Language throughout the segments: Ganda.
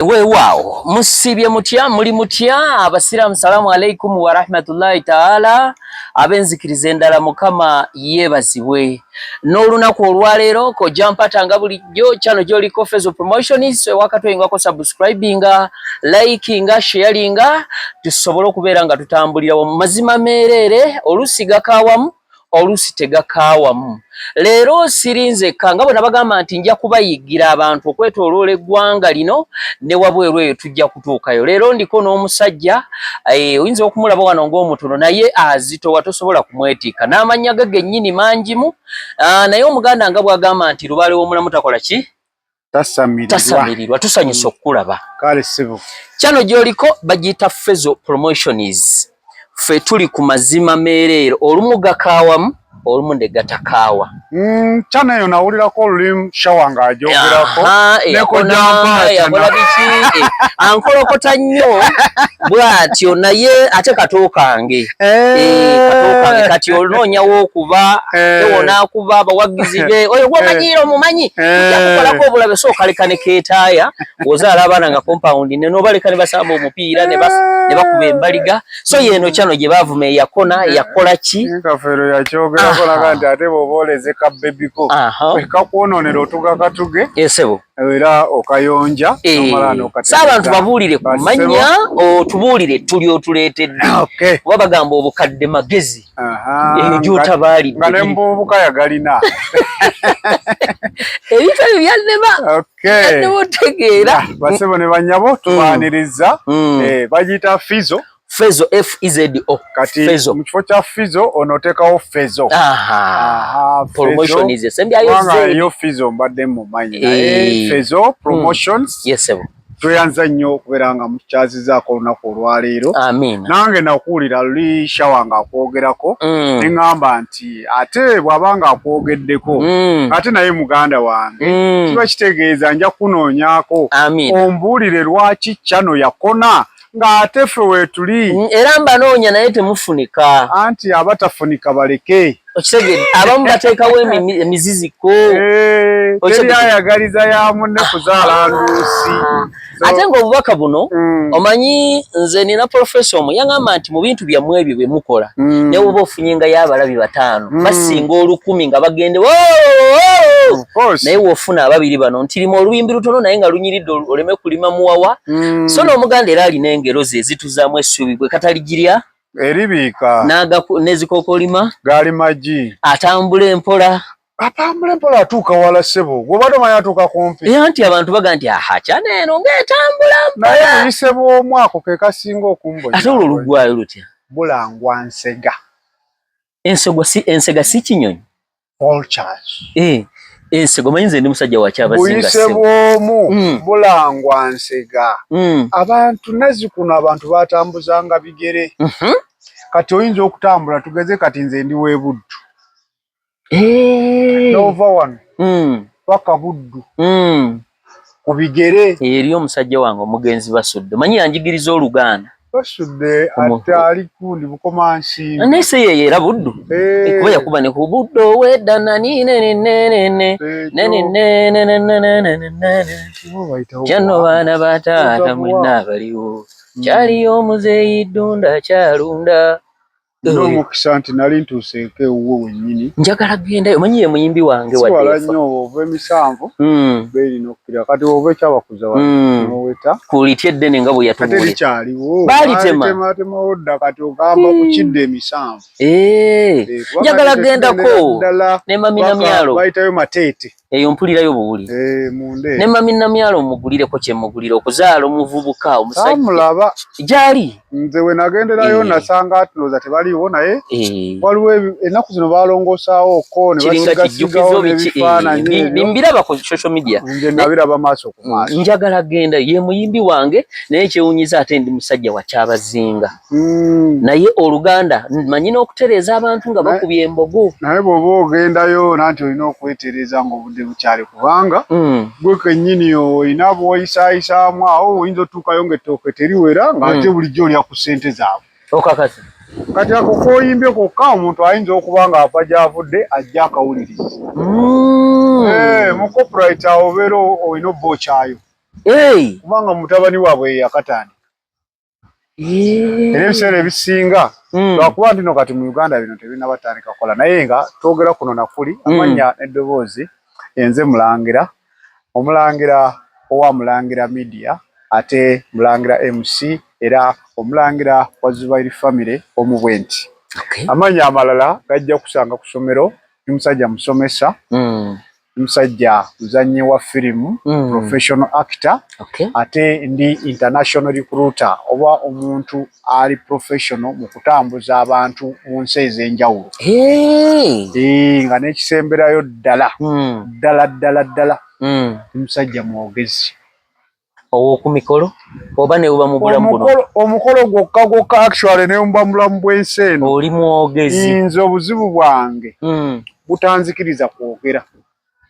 Weewaawo, musiibye mutya, muli mutya abasiraamu? Salaamu alaikum warahmatullahi taala. Ab'enzikiriza endala, Mukama yeebazibwe. N'olunaku olwaleero Kojja Mpata nga bulijjo, channel gy'oliko Fezo Promotions, ewakatweyingako subscribinga, likinga, sharinga, tusobole okubeera nga tutambulira wamu mazima meereere. Oluusi gakaawamu, oluusi tegakaawamu. Leero siri nzekka, nga bwe nabagamba nti nja kubayigira abantu okwetooloola eggwanga lino ne wabweru eyo tujja kutuukayo. Leero ndiko n'omusajja, oyinza okumulaba wano ng'omutono, naye azitowa, tosobola kumwetikka n'amannya ge gennyini mangimu. Naye Omuganda nga bw'agamba nti lubaale w'omulamu takola ki? Tasamirirwa. Tasamirirwa. Tusanyusa okukulaba. Kale ssebo. Channel gy'oliko bagiyita Fezo Promotions. Ffe tuli ku mazima meereere, olumu gakaawamu, olumu ne gatakaawa. Channel eyo nawulirako olulimu Shawa ng'agyogerako. Yakola yakola biki, ankolokota nnyo bw'atyo, naye ate kato kange, kato kange. Kati onoonyawo okuba tewonaakuba abawagizi be, oyo gwomanyiira omumanyi, ojja kukolako obulabe. So okaleka ne keetaaya ng'ozaala abaana nga compound ne n'obaleka ne basamba omupiira ne bakuba embaliga. So yeeno channel gye baavuma eyakona, yakola ki? Kafeero yakyogerako naga nti ate bw'oba oleze ka bebiko kakwonoonera, otuga katuge esebo era okayonja. So abantu babuulire ku mannya, otubuulire tuli otuleetedde, kuba bagamba obukadde magezi, eyo gy'otabaalidde. Nga ne mubuvubuka yagalina. Ebintu ebyo byannema, byannema otegeera. Basebo ne banyabo, tubaaniriza. Bagiyita Fizo. Fezo, F E Z O. Kati Fezo. Mu kifo kya Fizo onooteekawo Fezo. Promotion is esembyayo. Kubanga yo Fizo mbadde mumanyi, naye Fezo Promotions. Yes sebo. Tweyanza nnyo okubeera nga mukyazizaako olunaku olwaleero. Amiina. Nange nakuwulira luli Shawa ng'akwogerako, ne ŋŋamba nti ate bw'aba ng'akwogeddeko, ate naye muganda wange, kiba kitegeeza nja kunoonyaako Amiina. ombuulire lwaki channel yakona ng'ate ffe weetuli. Era mbanoonya naye temufunika. Anti abatafunika baleke. Okitegedde, abamu bateekawo emiziziko. Teri ayagaliza ya munne kuzaala nduusi. Ate ng'obubaka buno, omanyi nze nina professor omu yaŋŋamba nti mu bintu byammwe ebyo bye mukola, ne bw'oba ofunye nga y'abalabi 5, basinga 1000 nga bagende, Of course. Naye w'ofuna ababiri bano nti lima oluyimbi lutono naye nga lunyiridde, oleme kulima muwawa. So n'Omuganda era alina engero ze ezituzaamu essuubi, bwe kataligirya eribiika n'ezikookolima gaali magi. Atambula empola. Atambula empola atuuka wala ssebo, gw'obadde omanyi atuuka kumpi. Era nti abantu baga nti aha, channel eno ng'etambula Naye mpola. buyise bw'omu ako ke kasinga okumbonya. Ate olwo luggwayo lutya? Bulangwa nsega. Ensegwa si ensega, si kinyonyi? Vultures. Ensego, manyi nze ndi musajja wa Kyabazinga. Buyise Ssebo. bw'omu bulangwa nsega. Abantu nazzi kuno abantu batambuzanga bigere. Kati oyinza okutambula, tugeze kati nze ndi w'e Buddu, n'ova wano paka Buddu ku bigere. Eri omusajja wange omugenzi Basudde, manyi yanjigiriza Oluganda. Basudde ate ali kundi Bukomansimbi. Naye se yeyo era Buddu. Kuba yakuba ne ku Buddu owedda naninenenenene nenenenenenenene kyano, baana ba taata mwenna abaliwo, kyaliyo omuzeeyi Ddunda kyalunda. Nina omukisa nti nali ntuuseeko ewuwe wennyini. Njagala kugendayo, manyi ye muyimbi wange. Si wala nnyo, ova emisanvu beerina okukkira. Kati ova ekyabakuza wano n'oweta ku liti eddene nga bwe Kati yatubuulira. Likyaliwo. Baalitema. Baalitemaatemawo dda, kati ogamba kukidda emisanvu. Kuba Njagala kati gendako tetugendera ddala ne mami paka Namyalo. Bayitayo Mateete. Eyo mpulirayo buwulire. Munda Ne eyo. mami Namyalo mugulireko kye mugulira okuzaala omuvubuka omusajja. Saamulaba. Gyali. Nze we nagenderayo nasanga ndowooza tebaliiwo, naye waliwo ennaku zino balongoosaawo ko ne Kiringa basigasigawo kijjukizo biki, n'ebifaananyi ebyo. Mbiraba ku social media. Nze nabiraba maaso ku maaso. Njagala genda, ye muyimbi wange, naye kyewunyiza ate ndi musajja wa Kyabazinga, naye Oluganda manyi n'okutereeza abantu nga bakubye embogo. Naye bw'oba ogendayo nanti olina okwetereeza ng'obudde bukyali, kubanga gwe kennyini olina bw'oyisaayisaamu awo, oyinza otuukayo ng'ettooke teriwera, ng'ate bulijjo olya ku ssente zaabwe. Okakasa. Kati ako k'oyimbye kokka, omuntu ayinza okuba ng'ava gy'avudde ajja akawuliriza. Mu copyright awo obeera olina obba okyayo. Kubanga mutabani waabwe yakatandika. Era ebiseera ebisinga lwakuba nti no kati mu Uganda bino tebinnabatandika kukola, naye nga twogera kuno nakuli amannya n'eddoboozi, enze Mulangira, Omulangira owa Mulangira Media, ate Mulangira MC, era Omulangira wa Zubairi Family omu bwenti. Amannya amalala gajja kusanga ku ssomero. Ndi musajja musomesa, ndi musajja muzannyi wa firimu, professional actor, ate ndi international recruiter oba omuntu ali professional mu kutambuza abantu mu nsi ez'enjawulo. Nga n'ekisemberayo ddala ddala ddala ddala, ndi musajja mwogezi. Ow'oku mikolo oba ne buba mu bulamu buno? Omukolo gwokka gwokka, actually ne muba mulamu bw'ensi eno. Oli mwogezi. Nze obuzibu bwange butanzikiriza kwogera.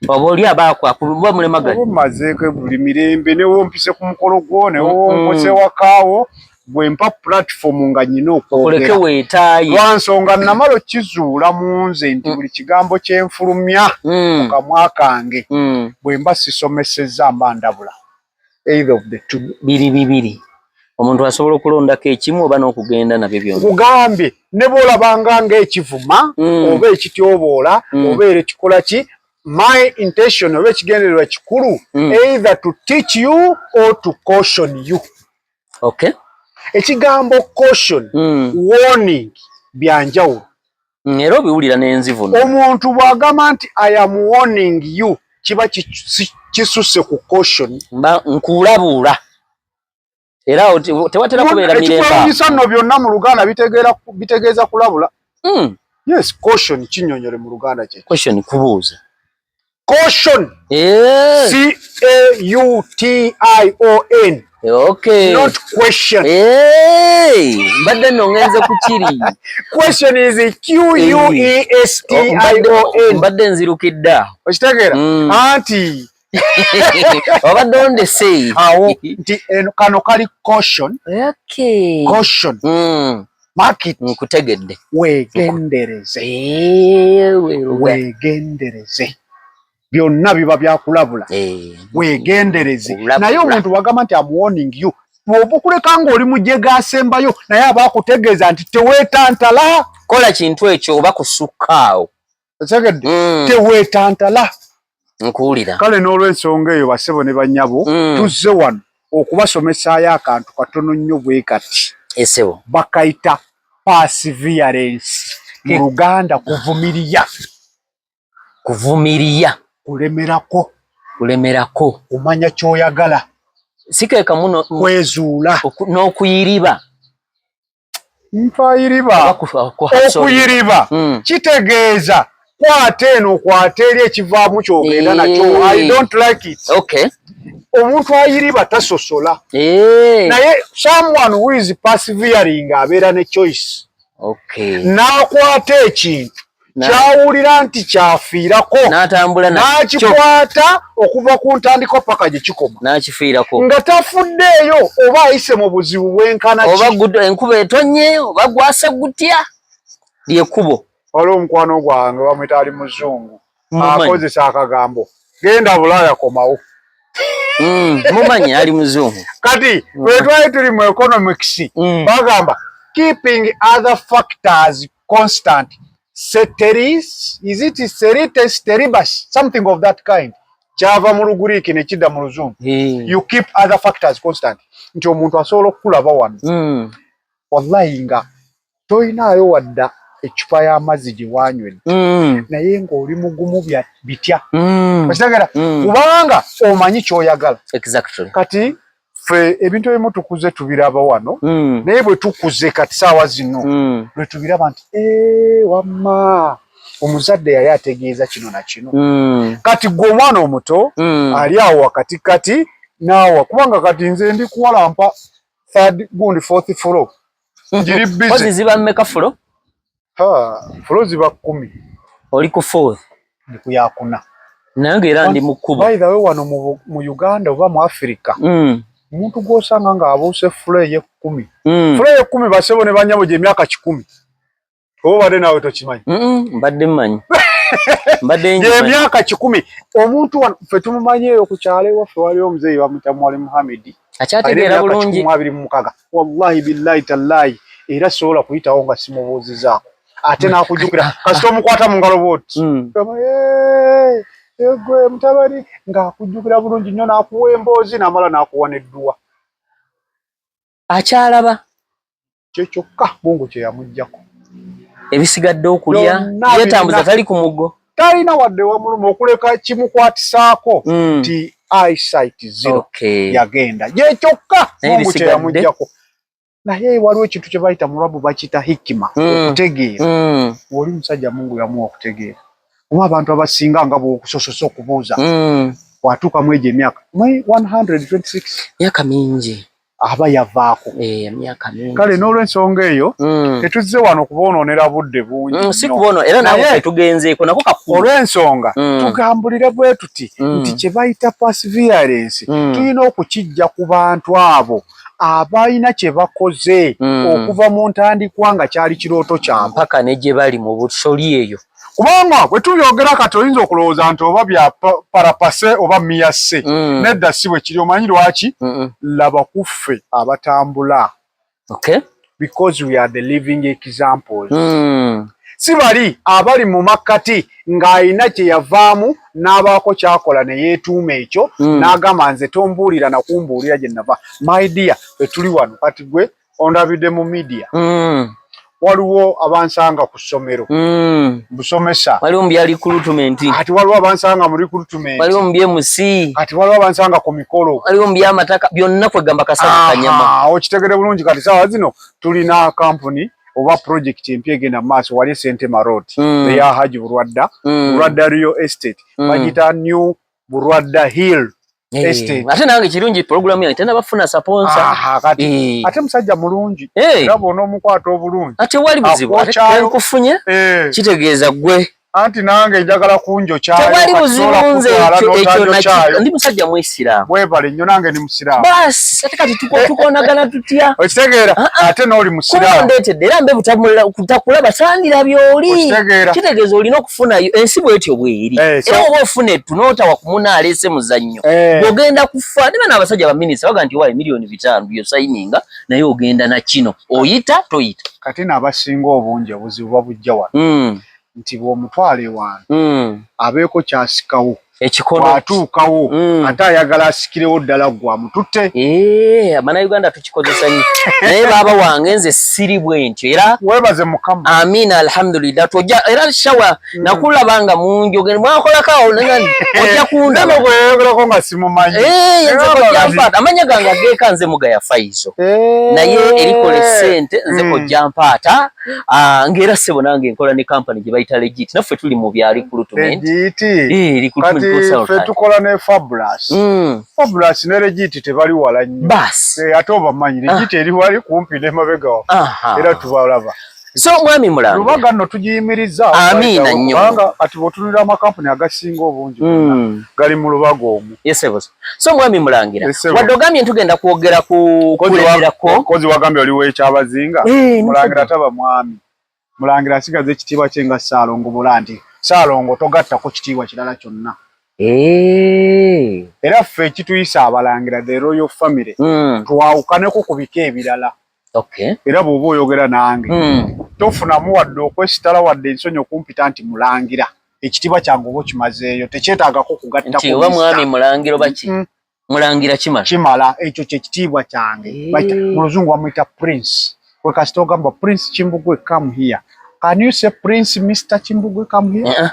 Oba oli abaakwakuba mulemaganya. Oba mazeeko buli mirembe, ne wompise ku mukolo gwo, ne wonkose wakaawo, bwe mpa platform nga nyina okuleke okwogera. Weetaaye. Lwa nsonga namala okizuula mu nze nti buli kigambo kyenfulumya mu kamwa kange, bwe mba sisomesezza mba ndabula, either of the two. Biri bibiri, omuntu asobola okulondako ekimu oba n'okugenda nabyo byonna. Nkugambye, ne bw'olabanga ng'ekivuma oba ekityoboola oba era ekikola ki, my intention oba ekigendererwa kikulu, either to teach you or to caution you. Ekigambo caution, warning byanjawulo. Era obiwulira n'enzivuno. Omuntu bw'agamba nti "I am warning you", kiba kisusse ku caution. Mba nkulabuula, era awo tewatera kubeera mirembe awo. Ekikwewunyisa nno, byonna mu Luganda bitegeeza kulabula. Yes, caution kinnyonnyole mu Luganda kye. Question kubuuza. Caution. C A U T I O N. Not question. Mbadde nno ngenze ku kiri. Question is Q U E S T I O N. Mbadde nzirukidde awo. Okitegeera? Anti Obadde ondese. Awo nti eno kano kali caution. Caution. Mark it. Nkutegedde. Weegendereze. Weeruga. Weegendereze. Byonna biba byakulabula. Weegendereze. Kulabula. Naye omuntu bwagamba nti "am warning you", bw'oba okuleka ng'oli mujega asembayo, naye aba akutegeeza nti teweetantala. Kola kintu ekyo oba kusukka awo. Otegedde? Teweetantala. Nkuwulira. Kale n'olw'ensonga eyo, bassebo ne bannyabo, tuzze wano okubasomesaayo akantu katono nnyo bwe kati. Esebo. Bakayita perseverance, mu Luganda kuvumirya. Kuvumirya. Kulemerako. Kulemerako. Kumanya ky'oyagala. Si keeka muno. Kwezuula. N'okuyiriba. Mpayiriba. Oba sorry. Okuyiriba kitegeeza kwata eno, kwata eri, ekivaamu kyogenda nakyo. I don't like it. Omuntu ayiriba tasosola. Naye someone who is persevering abeera ne choice. N'akwata ekintu kyawulira nti kyafiirako, N'atambula nakyo. N'akikwata okuva ku ntandikwa paka gye kikoma. N'akifiirako. Nga tafuddeeyo oba ayise mu buzibu bwenkana oba ki. Enkuba etonye oba gwasa gutya, lyekkubo. Waliwo omukwano gwange bamwita ali muzungu, Mumanyi. akozesa akagambo "genda Bulaaya, komawo". Mumanyi ali muzungu. Kati bwe twali tuli mu economics, bagamba keeping other factors constant, ceteris, is it ceteris paribus, something of that kind, kyava mu Luguriiki ne kidda mu Luzungu. You keep other factors constant, nti omuntu asobola okukulaba wano, wallahi nga toyinaayo wadda eccupa y'amazzi gye wanywedde, naye ng'oli mugumu bya bitya. Okitegera? Kubanga omanyi ky'oyagala. Kati ffe ebintu ebimu tukuze tubiraba wano, naye bwe tukuze kati saawa zino lwe tubiraba nti "Eh, wamma omuzadde yali ategeeza kino na kino." Kati gwe omwana omuto ali awo wakatikati naawa, kubanga kati nze ndi kuwalampa third gundi, fourth floor, ngiri Kozi busy. Ziba mmeka floor? Floor ziba 10. Oli ku fourth? Ndi ku yakuna. Naye ng'era ndi mu kkubo. By the way, wano mu Uganda oba mu Africa, omuntu gw'osanga ng'abuuse floor ey'ekkumi, floor ey'ekkumi, basebo ne bannyabo, gy'emyaka 100, oba obadde naawe tokimanyi? Mbadde mmanyi. Mbadde ngimanyi. Emyaka 100 omuntu wano ffe tumumanyi eyo ku kyalo ewaffe waliwo omuzeeyi bamuyita Mwalimu Muhamedi. Akyategeera bulungi. 126. Wallahi billahi tallahi, era sobola kuyitawo nga simubuuzizaako, ate n'akujjukira kasita omukwata mu ngalo bw'oti. Gamba, "Eh, gwe mutabani," ng'akujjukira bulungi nnyo, n'akuwa emboozi n'amala n'akuwa n'edduwa. Akyalaba. Kye kyokka Mungu kye yamuggyako. Ebisigadde okulya, Byonna yeetambuza, birina. tali ku muggo. Talina wadde wamuluma okuleka kimukwatisaako nti eyesight zero. Yagenda ye kyokka Naye Mungu kye ebisigadde? yamuggyako. Naye waliwo ekintu kye bayita mu lwabu bakiyita hikima, okutegeera. Oli musajja Mungu yamuwa okutegeera, oba abantu abasinga nga bw'okusososa okubuuza, bw'atuuka mu egyo emyaka 126, Myaka mingi. Aba yavaako. Eh, emyaka mingi. Kale n'olwensonga eyo, tetuzze wano kuboonoonera budde bungi Si nnyo. kubono era naawe Naye- ffe tugenzeeko nako kakulu. Olw'ensonga tugambulire bwe tuti nti kye bayita perseverance tulina okukijja ku bantu abo abalina kye bakoze okuva mu ntandikwa nga kyali kirooto kyabwe mpaka ne gye bali mu busoli eyo. Kubanga bwe tubyogera kati oyinza okulowooza nti oba bya parapase oba miyase. Nedda, si bwe kiri. Omanyi lwaki? Laba ku ffe abatambula, because we are the living examples. Si bali abali mu makkati ng'alina kye yavaamu n'abaako kyakola ne yeetuuma ekyo n'agamba, "Nze tombuulira nakumbuulira gye nava." My dear, ffe tuli wano kati, gwe ondabidde mu media, waliwo abansanga ku ssomero, busomesa. Waliwo mu bya recruitment. Kati waliwo abansanga mu recruitment. Waliwo mu byemusi. Kati waliwo abansanga ku mikolo. Waliwo mu byamataka, byonna kwegamba kasavu kanyama. Aha, okitegere bulungi. Kati saawa zino tulina kampuni oba project empya egenda mu maaso wali Sentema Road, eya Haji Bulwadda, Bulwadda Real Estate, bagita New Bulwadda Hill Estate. Ate nange kirungi programu yange tenabafuna sponsor. Aha, kati ate musajja mulungi era bw'onoomukwata obulungi Ate wali buzibu ate akwokyayo. nkufunye, kitegeeza gwe. Anti nange njagala kunjokyayo. Tewali kati buzibu, sobola nze kutwala ekyo ekyo n'otanjokyayo. Ndi musajja mwesiraamu. Webale nnyo, nange ndi musiraamu. Basi ate kati tukonagana tutya? Okitegeera? Ah, ah. Ate n'oli Kuba musiraamu. ondeetedde era mbe butakulaba sandira byoli. Okitegeera? Kitegeeza olina okufunayo ensi bwetyo bweri. Era oba ofuna ettu n'otawa ku munaaleese muzannyo, ogenda kufa. Ne bano abasajja baminisita baga nti waayo 5 miliyoni byosayininga, naye ogenda na kino oyita toyita. Kati n'abasinga obungi obuzibu babujja wano nti bw'omutwala ewantu abeeko kyasikawo, ekikono, bw'atuukawo ate ayagala asikirewo ddala gwe amututte. Eh, Abannayuganda tukikozesa nnyo, naye baaba wange nze siri bwe ntyo era. Weebaze Mukama. Amina, alhamdulillah. Tojja era shawa nakulaba nga munjogere mwakolako awo nenga ojja kundaba. Nno bwe nga simumanyi. Eh, nze Era kojja balabi. mpaata amanya gange ageeka nze Mugaya Faizo, naye erikola essente nze kojja mpaata. Ah, ng'era ssebo nange nkola ne company gye bayita Legit, naffe tuli mu bya recruitment. Legit. Eh, recruitment Kati ffe consultant. tukola ne Fabulous. Fabulous ne Legit tebali wala nnyo. Basi. Eh, ate obamanyi, Legit eri wali kumpi n'emabega waffe. Era tubalaba. So mwami Mulangira, Lubaga nno tugiyimirizza. Amiina nnyo. Kubanga kati bw'otunulira amakampuni agasinga obungi gali mu Lubaga omwo. Yes, sebo. So mwami Mulangira, Yes, sebo. wadde ogambye ntugenda kwogera ku kulemerako, Kozi wagambye oliwo ekyabazinga. Eh, Mulangira taba mwami. Mulangira asigaza ekitiibwa kye nga Ssaalongo Bulanti. Ssaalongo togattako kitiibwa kirala kyonna. Era ffe ekituyisa abalangira, the royal family, twawukaneko ku bika ebirala. Era bw'oba oyogera nange, tofunamu wadde okwesitala wadde ensonyi okumpita nti Mulangira. Ekitiibwa kyange oba okimazeeyo, tekyetaagako kugattako Nti oba Mr. mwami Mulangira oba ki, Mulangira kimala. Kimala, ekyo kye kitiibwa kyange. Bayita, mu luzungu bamuyita prince. Gwe kasita ogamba, "Prince Kimbugwe, come here," can you say, "Prince Mr Kimbugwe, come here"? Eh,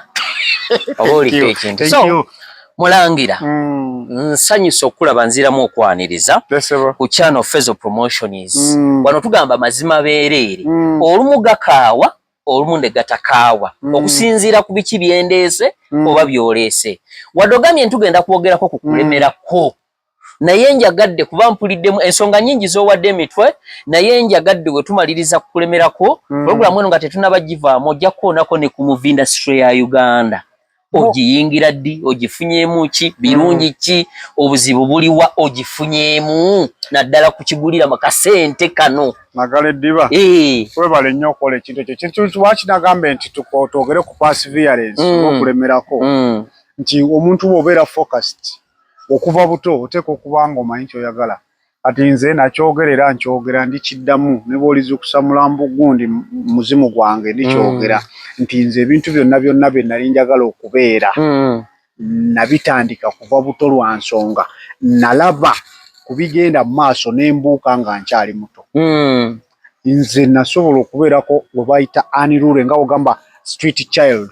oba oliko ekintu. Thank So you. Mulangira, nsanyusa okulaba, nziramu okwaniriza Lesebo. ku channel Fezo Promotions. Wano tugamba mazima beereere. Olumu gakaawa, olumu ne gatakaawa, okusinziira ku biki byendeese oba byoleese. Wadde ogambye ntugenda kwogerako ku kulemerako, naye njagadde kuba mpuliddemu ensonga nnyingi z'owadde emitwe, naye njagadde bwe tumaliriza kulemerako, puroguramu eno nga tetunaba givaamu, ojja kukoonako ne ku movie industry ya Uganda. Ogiyingira ddi? Ogifunyeemu ki? Birungi ki? Obuzibu buliwa? Ogifunyeemu naddala ku kigulira makasente kano. Nagala eddiba. Webale nnyo okukola ekintu ekyo. Kintu lwaki nagambe nti twogere ku perseverance okulemerako, nti omuntu bw'obeera focused okuva buto oteeka okuba nga omanyi ky'oyagala. Kati nze nakyogera era nkyogera, ndikiddamu ne bw'olizuukusa mulambo gundi muzimu gwange ndikyogera, nti nze ebintu byonna byonna bye nali njagala okubeera nabitandika kuva buto lwa nsonga nalaba ku bigenda mu maaso ne mbuuka nga nkyali muto. Nze nasobola okubeerako we bayita unruly, nga ogamba street child.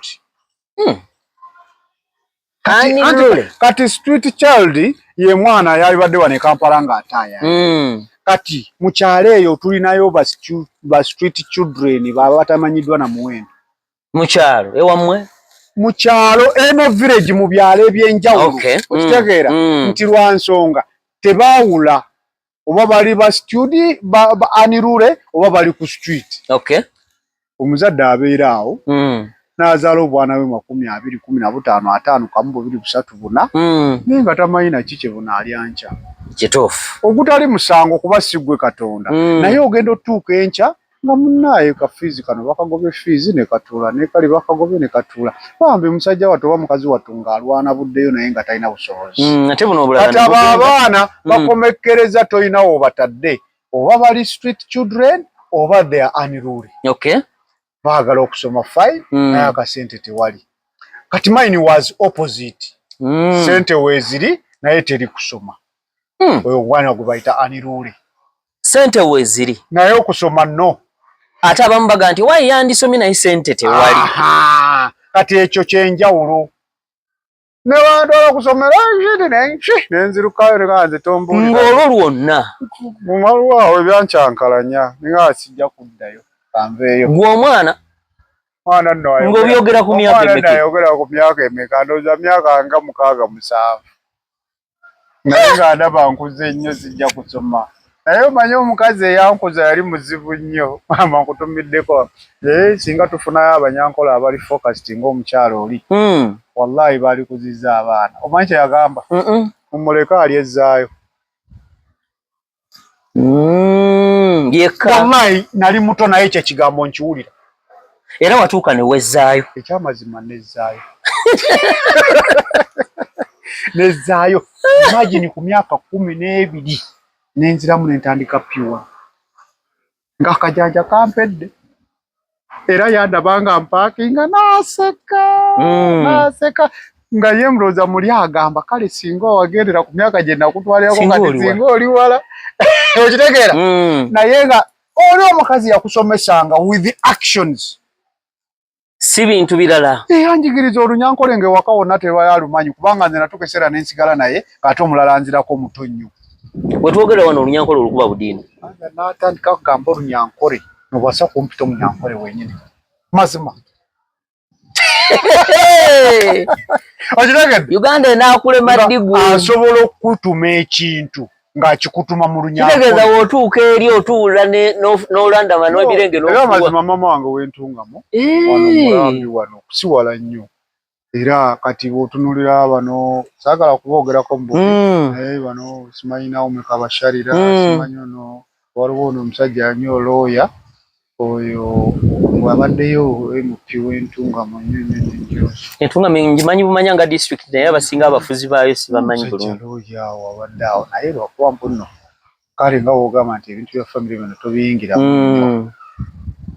Kati street child ye mwana yalibadde wano e Kampala ng'ataaya. Kati mu kyalo eyo tulinayo ba street children baba batamanyiddwa na muwendo. Mu kyalo ewammwe? Mu kyalo eno village, mu byalo ebyenjawulo. Okitegeera nti lwa nsonga tebaawula oba bali ba studi ba unruly oba bali ku street. Omuzadde abeera awo n'azaala obwana bwe 20, 15, 50, 1, 2, 3, 4, naye nga tamanyi naki kye bunaalya nkya. Kituufu. Ogutali musango kuba si ggwe Katonda, naye ogenda otuuka enkya nga munnaaye ka fees kano bakagobye, fees ne katuula, ne kali bakagobye ne katuula. Bambi musajja wattu oba mukazi wattu ng'alwana buddeyo naye nga talina busobozi. Ate buno obulala kati abo abaana bakomekkereza tolinawo batadde, oba bali street children oba they are unruly. Baagala okusoma fine, naye akasente tewali. Kati mine was opposite. Sente weeziri naye teri kusoma. Oyo omwana gwe bayita unruly. Sente weeziri naye okusoma no. Ate abamu baga nti wayi yandisomye naye sente tewali. Kati ekyo kyenjawulo. Ne bantwala kusomera nenzirukaayo nga nze tombuulira. Ng'olwo lwonna. Mumalwawo ebyankyankalanya nga sijja kuddayo kanveeyo. Gwe omwana mwana nno ng'obyogera ku myaka emeka? Ayogera ku myaka emeka? Ndowooza myaka nga 6, 7, naye nga ndaba nkuze nnyo sijja kusoma. Naye omanyi omukazi eyankuza yali muzibu nnyo. Maama nkutumiddeko, naye singa tufunayo abanyankola abali focused ng'omukyalo oli, wallahi baali kuzizza abaana. Omanyi kye yagamba? Mumuleke alyezzaayo. Yekka. Wallahi nali muto naye ekyo ekigambo nkiwulira. Era watuuka ne wezzaayo? Ekyamazima nezzaayo, nezzaayo. Imagine ku myaka 12 nenziramu nentandika P1 ng'akajanja kampedde, era yandaba nga mpaakinga n'aseka, n'aseka nga ye mulowooza muli agamba kale singa wagendera ku myaka gye nakutwalirako kati singa oli wala. Okitegeera? Naye nga oli omukazi yakusomesanga with actions, si bintu birala. Yanjigiriza olunyankole nga ewaka wonna tebayalumanyi, kubanga nze natuuka ekiseera nensigala naye ng'ate omulala nzirako muto nnyo. Wetwogera wano olunyankole olukuba budiini? Natandika kugamba olunyankole nobwasa kumpita omunyankole wenyini mazima. Okitegedde? Uganda enaakulema ddi gwe? Asobola okukutuma ekintu ng'akikutuma mu Kitegeeza lunyankole. W'otuuka eri otuula n'olandama n'ebirenge. Era amazima mama wange wentungamo wano mulambi wano siwala nnyo, era kati bw'otunuulira bano saagala kuboogerako mu bubi, naye bano simanyi Naomi Kabasharira, simanyi ono, waliwo ono omusajja nnyo looya oyo bw'abaddeyo MP w'Entungamo nnyo nnyo nnyo nnyo. Entungamo ngimanyi bumanya nga district, naye abasinga abafuzi baayo sibamanyi Omusajja bulungi. Looya awo abadde awo, naye lwakuba mbu nno kale nga bw'ogamba nti ebintu bya famire bino tobiyingira nnyo.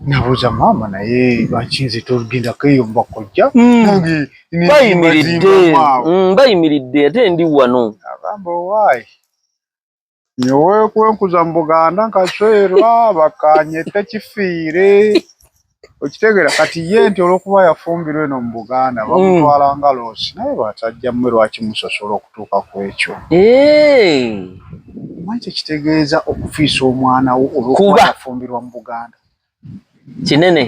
Nabuuza maama, naye lwaki nze togendako eyo mu bakojja? Nange Bayimiridde. nenzimbamu awo. Bayimiridde ate ndi wano. Agamba owaayi nyowe kwenkuza mu Buganda nkaswerwa bakanyette kifiire. Okitegeera? Kati ye nti olw'okuba yafumbirwa eno mu Buganda bamutwala nga loss, naye basajja mmwe lwaki musosola okutuuka ku ekyo? Omanyi kyekitegeeza okufiisa omwana wo olw'okuba Kuba. yafumbirwa mu Buganda? Kinene.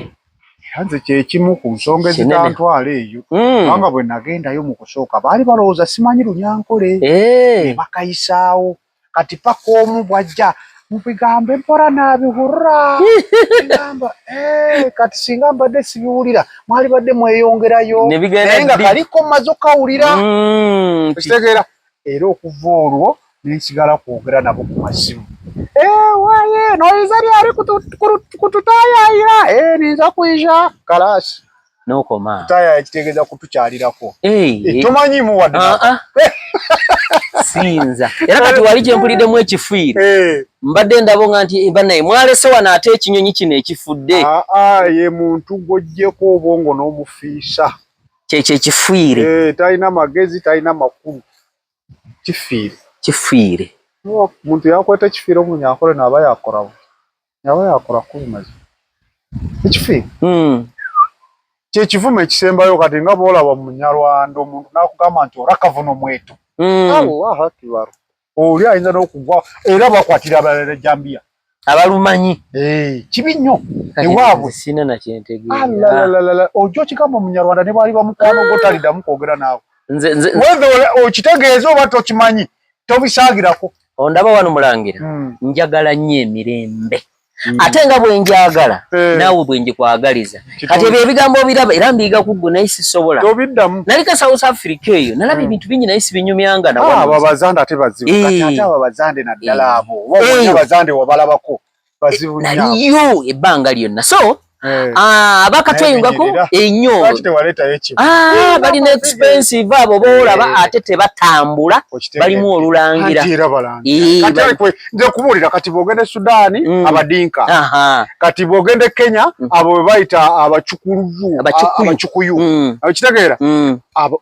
Era nze kyekimu ku nsonga Kinene. ezitantwala eyo, kubanga bwe nagendayo mu kusooka baali balowooza simanyi Lunyankole, ne bakayisaawo. Kati paka omu bw'ajja Mubigambe mpola nabihurura ngamba eh, kati singa mbadde sibiwulira mwali badde mweyongerayo naye nga kaliko mmaze okukawulira okitegeera. Era okuva olwo nensigala kwogera nabo ku masimu. Eh, waye noyiza lyali kututayayira eh, ninza kwija kalasi nokoma kutayaya kitegeeza kutukyalirako. Eh, tomanyiimu wadde. Ah, ah. Sinza era kati wali kyempuliddemu ekifiire mbadde ndabo nga nti banaye mwalese wano ate ekinyonyi kino ekifudde. Ah, ye muntu gw'oggyeko obwongo n'omufiisa. Kyekyo ekifiire. Talina magezi, talina makulu, kifiire. Kifiire. Omuntu yakwata ekifiire omunyankole naaba yakora yaba yakora kubi mazima ekifiire. Kyekivumo ekisembayo kati nga bw'olaba mu Munyarwanda omuntu n'akugamba nti orakavuno mweto. Allahu akbar. Oli ayinza n'okugwa era bakwatira abalala ejjambiya. Abalumanyi. Kibi nnyo ewaabwe. Sina na kyentegeera. Alalalala ojja okigamba Omunyarwanda ne bw'aliba mukwano gwo taliddamu kwogera naawe. Nze nze Whether okitegeeza oba tokimanyi tobisaagirako. Ondaba wano Mulangira, njagala nnyo emirembe. Ate nga bwe njagala naawe bwe njikwagaliza. Kati ebyo ebigambo obiraba era mbiyiga ku ggwe naye sisobola. Tobiddamu. Nalika South Africa eyo nalaba ebintu bingi naye sibinyumyanga na wano. Abo abazande ate bazibu. Kati ate abo abazande naddala abo. Oba abazande wabalabako bazibu nnyo. Naliyo ebbanga lyonna. So abakatweyungako ennyo. Balina expensive abo boolaba ate tebatambula balimu olulangira. Nze kubuulira kati bw'ogenda e Sudaani abadinka, kati bw'ogenda e Kenya abo be bayita abacukuluyu, abacukuyu, okitegeera,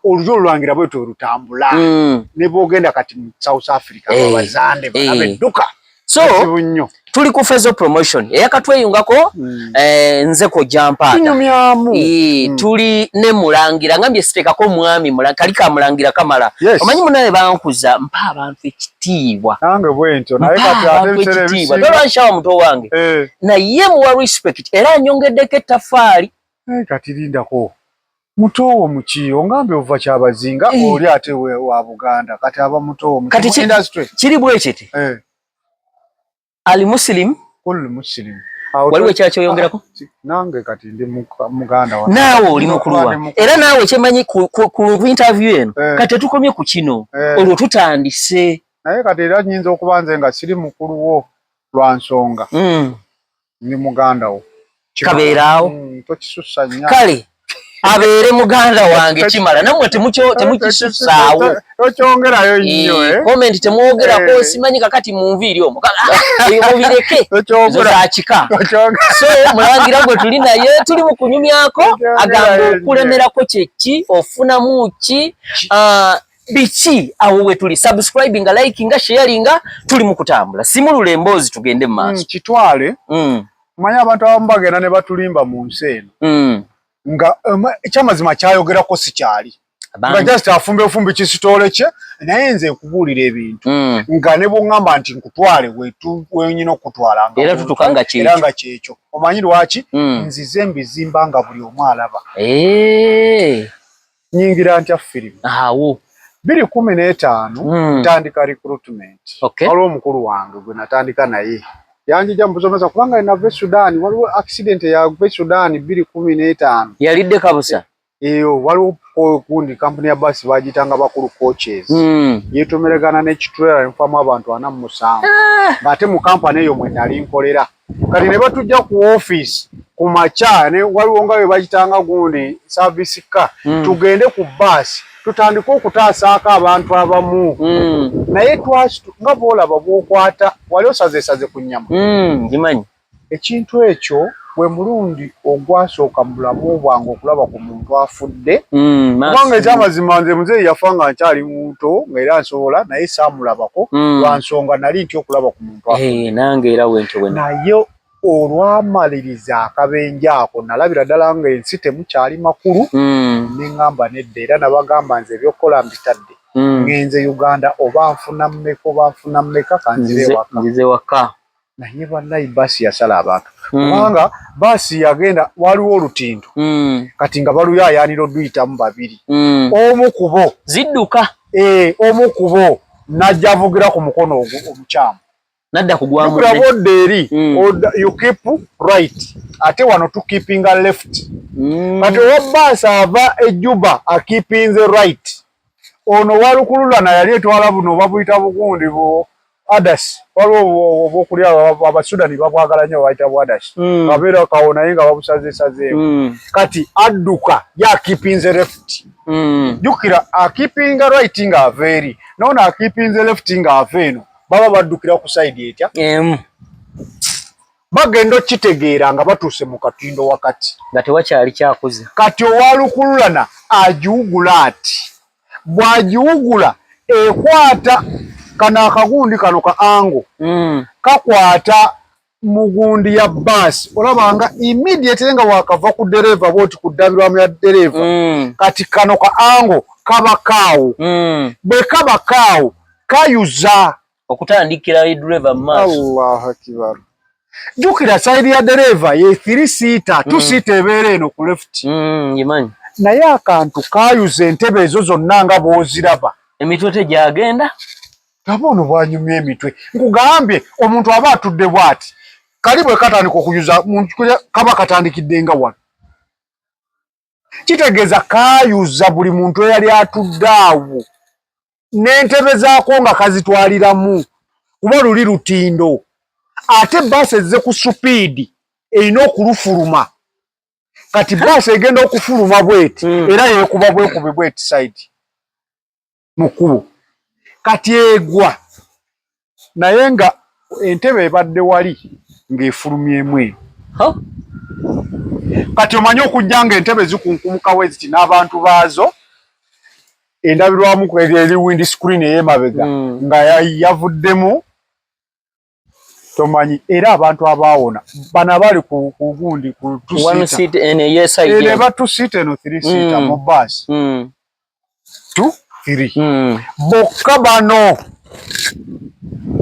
olulyo olulangira bwetyo lutambula. Ne bw'ogenda kati mu South Africa abazande balabe edduka. So tuli ku Fezo Promotion eyakatweyungako nze Kojja Mpaata tuli ne Mulangira ngambye siteekako mwami kali ka Mulangira kamala. Omanyi munaye bankuza mpa abantu ekitiibwa. Nange bwentyo naye kati ate ebiseera ebisinga tolwanshawa muto wange naye muwa respect era nyongeddeko ettaffaali. Kati lindako mutowo muki ongambe ova Kyabazinga oli ate wa Buganda kati aba mutowo muki industry kiri bwe kiti. Ali Muslim kullu Muslim. Waliwo ekyakyoyongerako? Nange kati ndi muganda wa. Naawe oli mukulu wa. Era naawe kyemanyi ku interview eno kati tetukomye ku kino olwo tutandise. Naye kati era nnyinza okuba nze nga siri mukulu wo lwa nsonga. Ndi muganda wo. Kabeeraawo. Tokisussa nnyo. Kale abeere muganda wange kimala nammwe temukisussaawo. Tokyongerayo nnyo. Comment temwogerako simanyi kakati mu nviiri omwo. Eyo mubireke. Ezo za kika. So Mulangira gwe tuli naye tuli mu kunyumyako agamba okulemerako kye ki ofunamu ki biki awo we tuli subscribinga, likinga, sharinga tuli mu kutambula. Simulula emboozi tugende mu maaso. Kitwale. Manya abantu abamu bagenda ne batulimba mu nsi eno. Nga ekyamazima kyayogerako si kyali. Nga just afumba efumbi kisitoole kye naye nze nkubuulira ebintu. Nga ne bw'oŋŋamba nti nkutwale wenyina okutwala era tutuuka nga kyekyo. Era nga kyekyo. Omanyi lwaki? Nzize mbizimba nga buli omu alaba. Nyingira ntya firimu? Awo. 2015 ntandika recruitment. Waliwo omukulu wange gwe natandika naye. Yanjija mu busomesa kubanga nava e Sudan, waliwo accident eyava e Sudan 2015. Yalidde kabusa. Eyo waliwo gundi kampuni ya basi bagiyitanga Bakulu Coaches. Yeetomeregana n'ekitrailer nenfamu abantu 47. Ng'ate mu kampani eyo mwe nali nkolera. Kati ne batujja ku office ku makya ne waliwo nga bwe bagitanga gundi service car. Tugende ku bus tutandike okutaasaako abantu abamu. Naye nga bw'olaba bw'okwata wali osazeesaze ku nnyama. Ngimanyi. Ekintu ekyo gwe mulundi ogwasooka mu bulamu bwange okulaba ku muntu afudde. Kubanga ekyamazima nze muzeeyi yafa nga nkyali muto nga era nsobola naye saamulabako lwa nsonga nali ntya okulaba ku muntu afudde. Nange era bwentyo bwe naye olwamaliriza akabenje ako nalabira ddala nga ensi temukyali makulu. Ne ŋŋamba nedda era nabagamba nze ebyokukola mbitadde. Ngenze Uganda oba nfuna mmeka oba nfuna mmeka kanzire waka. Nzize waka. Naye wallahi baasi yasala abantu. Kubanga baasi yagenda waliwo olutindo. Kati nga baluyaayaanira oduyitamu babiri. Omu ku bo. Zidduka. Omu ku bo n'ajja avugira ku mukono ogwo omukyamu. Nadda ku gwa munne. Odda eri you keep right, ate wano tukeepinga left. Kati owa bbaasi ava e Juba akeepinze right, ono walukululana yali etwala buno babuyita bugundi bu adas, waliwo obwokulya Abasudani babwagala nnyo, bayita bu adas, abeera kawo naye nga babusazeesazeemu. Kati adduka ye akeepinze left. Jjukira akeepinga right ng'ava eri, noono akeepinze left ng'ava eno, baba baddukira ku side etya? Emu. Bagenda okitegeera nga batuuse mu katindo wakati, nga tewakyali kyakuza. Kati owalukululana agiwugula ati, bw'agiwugula ekwata kano akagundi kano ka angle, kakwata mugundi ya baasi, olaba nga immediately nga wakava ku dereva bwoti ku ddabirwamu ya dereva, kati kano ka angle kaba kaawo. Bwe kaba kaawo kayuza okutandikira dereva mu maaso. Allahu akbar! Jjukira side ya dereva ye three seater, two seater ebeera eno ku left. Ngimanyi. Naye akantu kayuza entebe ezo zonna nga bw'oziraba. Emitwe tegyagenda. Aba ono bwanyumya emitwe, nkugambye omuntu aba atudde bw'ati, kali bwe katandika okuyuza kaba katandikidde nga wano, kitegeeza kayuza buli muntu eyali atudde awo n'entebe zaako nga kazitwaliramu, kuba luli lutindo, ate baasi ezze ku speed erina okulufuluma. Kati baasi egenda okufuluma bweti, era yeekuba bwekubi bweti side mu kkubo, kati egwa, naye nga entebe ebadde wali ng'efulumyemu eno. Kati omanyi okujja nga entebe zikunkumukawo eziti n'abantu baazo, endabirwamu eri wind screen ey'emabega, nga yavuddemu tomanyi. Era abantu abaawona bano abali ku gundi ku two eba two seat eno three seater mu baasi, two three, bokka bano.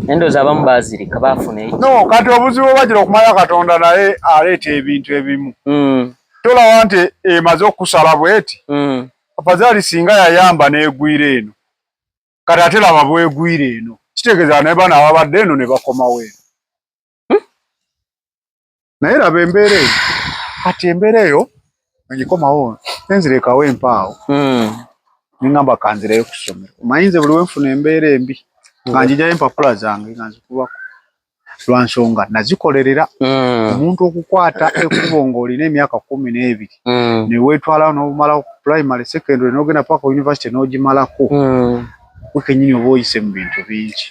Endowooza abamu baazirika baafuna. No, kati obuzibu bagira okumanya Katonda naye aleeta ebintu ebimu. Tolaba nti emaze okusala bweti, afazaali singa yayamba n'egwira eno, kati ate laba bwegwira eno, kitegeeza naye bano ababadde eno ne bakomawo eno. Naye laba embeera eyo. Kati embeera eyo ngikomawo nenzirekawo empaawo, neŋŋamba kanzireyo ku ssomero. Omanyi nze buli wenfuna embeera embi nga njijayo empapula zange nga nzikubako, lwa nsonga nazikolerera. Omuntu okukwata ekkubo ng'olina emyaka 12, ne weetwala n'omala primary, secondary, n'ogenda paka university n'ogimalako, gwe kennyini oba oyise mu bintu bingi.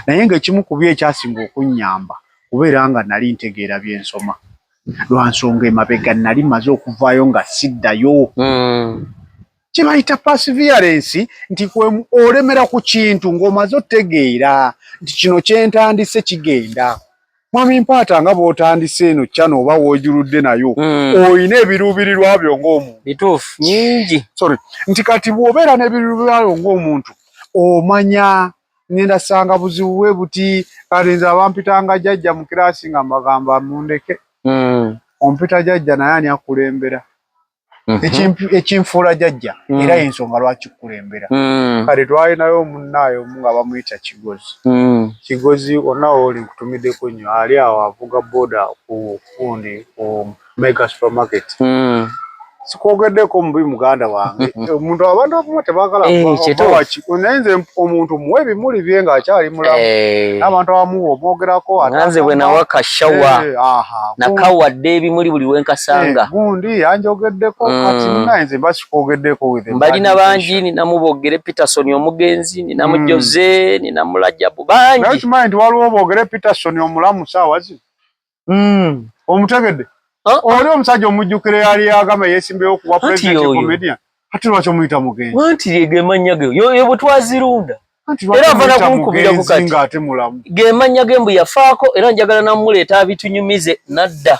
Naye ng'ekimu ku byo ekyasinga okunnyamba kubeera nga nali ntegeera bye nsoma, lwa nsonga emabega nali maze okuvaayo nga siddayo. Kye bayita perseverance, nti kwe olemera ku kintu ng'omaze otegeera nti kino kye ntandise kigenda. Mwami Mpaata, nga bw'otandise eno channel oba w'ojuludde nayo, oyina ebiruubirirwa byo ng'omuntu. Bituufu nyingi. Sorry, nti kati bw'obeera n'ebiruubirirwa byo ng'omuntu, omanya ngenda sanga buzibu bwe buti. Kati nze abampitanga jjajja mu kiraasi nga mbagamba mundeke. Ompita jjajja, naye ani akulembera? Ekinfuula jjajja, era y'ensonga lwaki kukulembera. Kale twalinayo munnaayo omu nga bamuyita Kigozi. Kigozi wonna wooli nkutumiddeko nnyo, ali awo avuga boda ku gundi ku Mega Supermarket. Sikwogeddeko mubi, muganda wange. Omuntu abantu abamu tebaagala naye nze omuntu muwe ebimuli bye ng'akyali mulamu. N'abantu abamu omwogerako. Nga nze bwe nawa kashawa, nakawadde ebimuli buli wenkasanga. Gundi yanjogeddeko, kati munaye nze mba sikwogeddeko with Mbalina bangi, ninamu Bogere Peterson omugenzi, ninamu Jose, ninamu Rajabu, bangi. Naye okimanyi nti waliwo Bogere Peterson omulamu saawa zino? Omutegedde? Oli omusajja omujjukira yali agamba yeesimbyewo kuba president, comedian. Ate lwaki omuyita mugenzi? Anti ge mannya ge yo bwe twazirunda. Era ava nakunkubirako kati ng'ate mulamu. Ge mannya ge mbu yafaako, era njagala namuleeta abitunyumize nadda.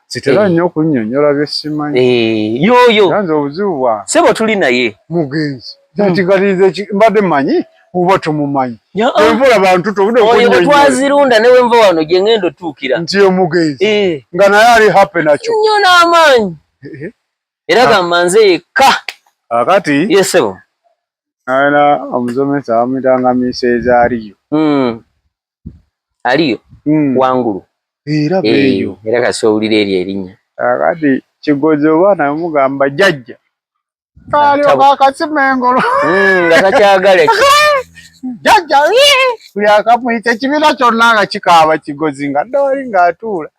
Sitera nnyo okunnyonnyola bye simanyi. Yoyo. Nze obuzibu bwange. Sebo tuli naye. Mugenzi. Nti mbadde mmanyi oba tomumanyi. Envula bantu tobudde. Oyo bwe twazirunda ne wenva wano gye ngenda otuukira. Nti omugenzi. Nga naye ali happy nakyo. Nnyo n'amaanyi. Era gamba nze yekka. Akati. Ye ssebo. Alina omusomesa bamuyitanga Misezaaliyo. Aliyo wangulu era beeyo. Era kasi owulira eryo erinnya. Kakati Kigozi oba namugamba jjajja kalyoka akasima engolo nga takyagala jjajja buli akamuyita ekibiina kyonna nga kikaaba Kigozi nga ddooli ng'atuula.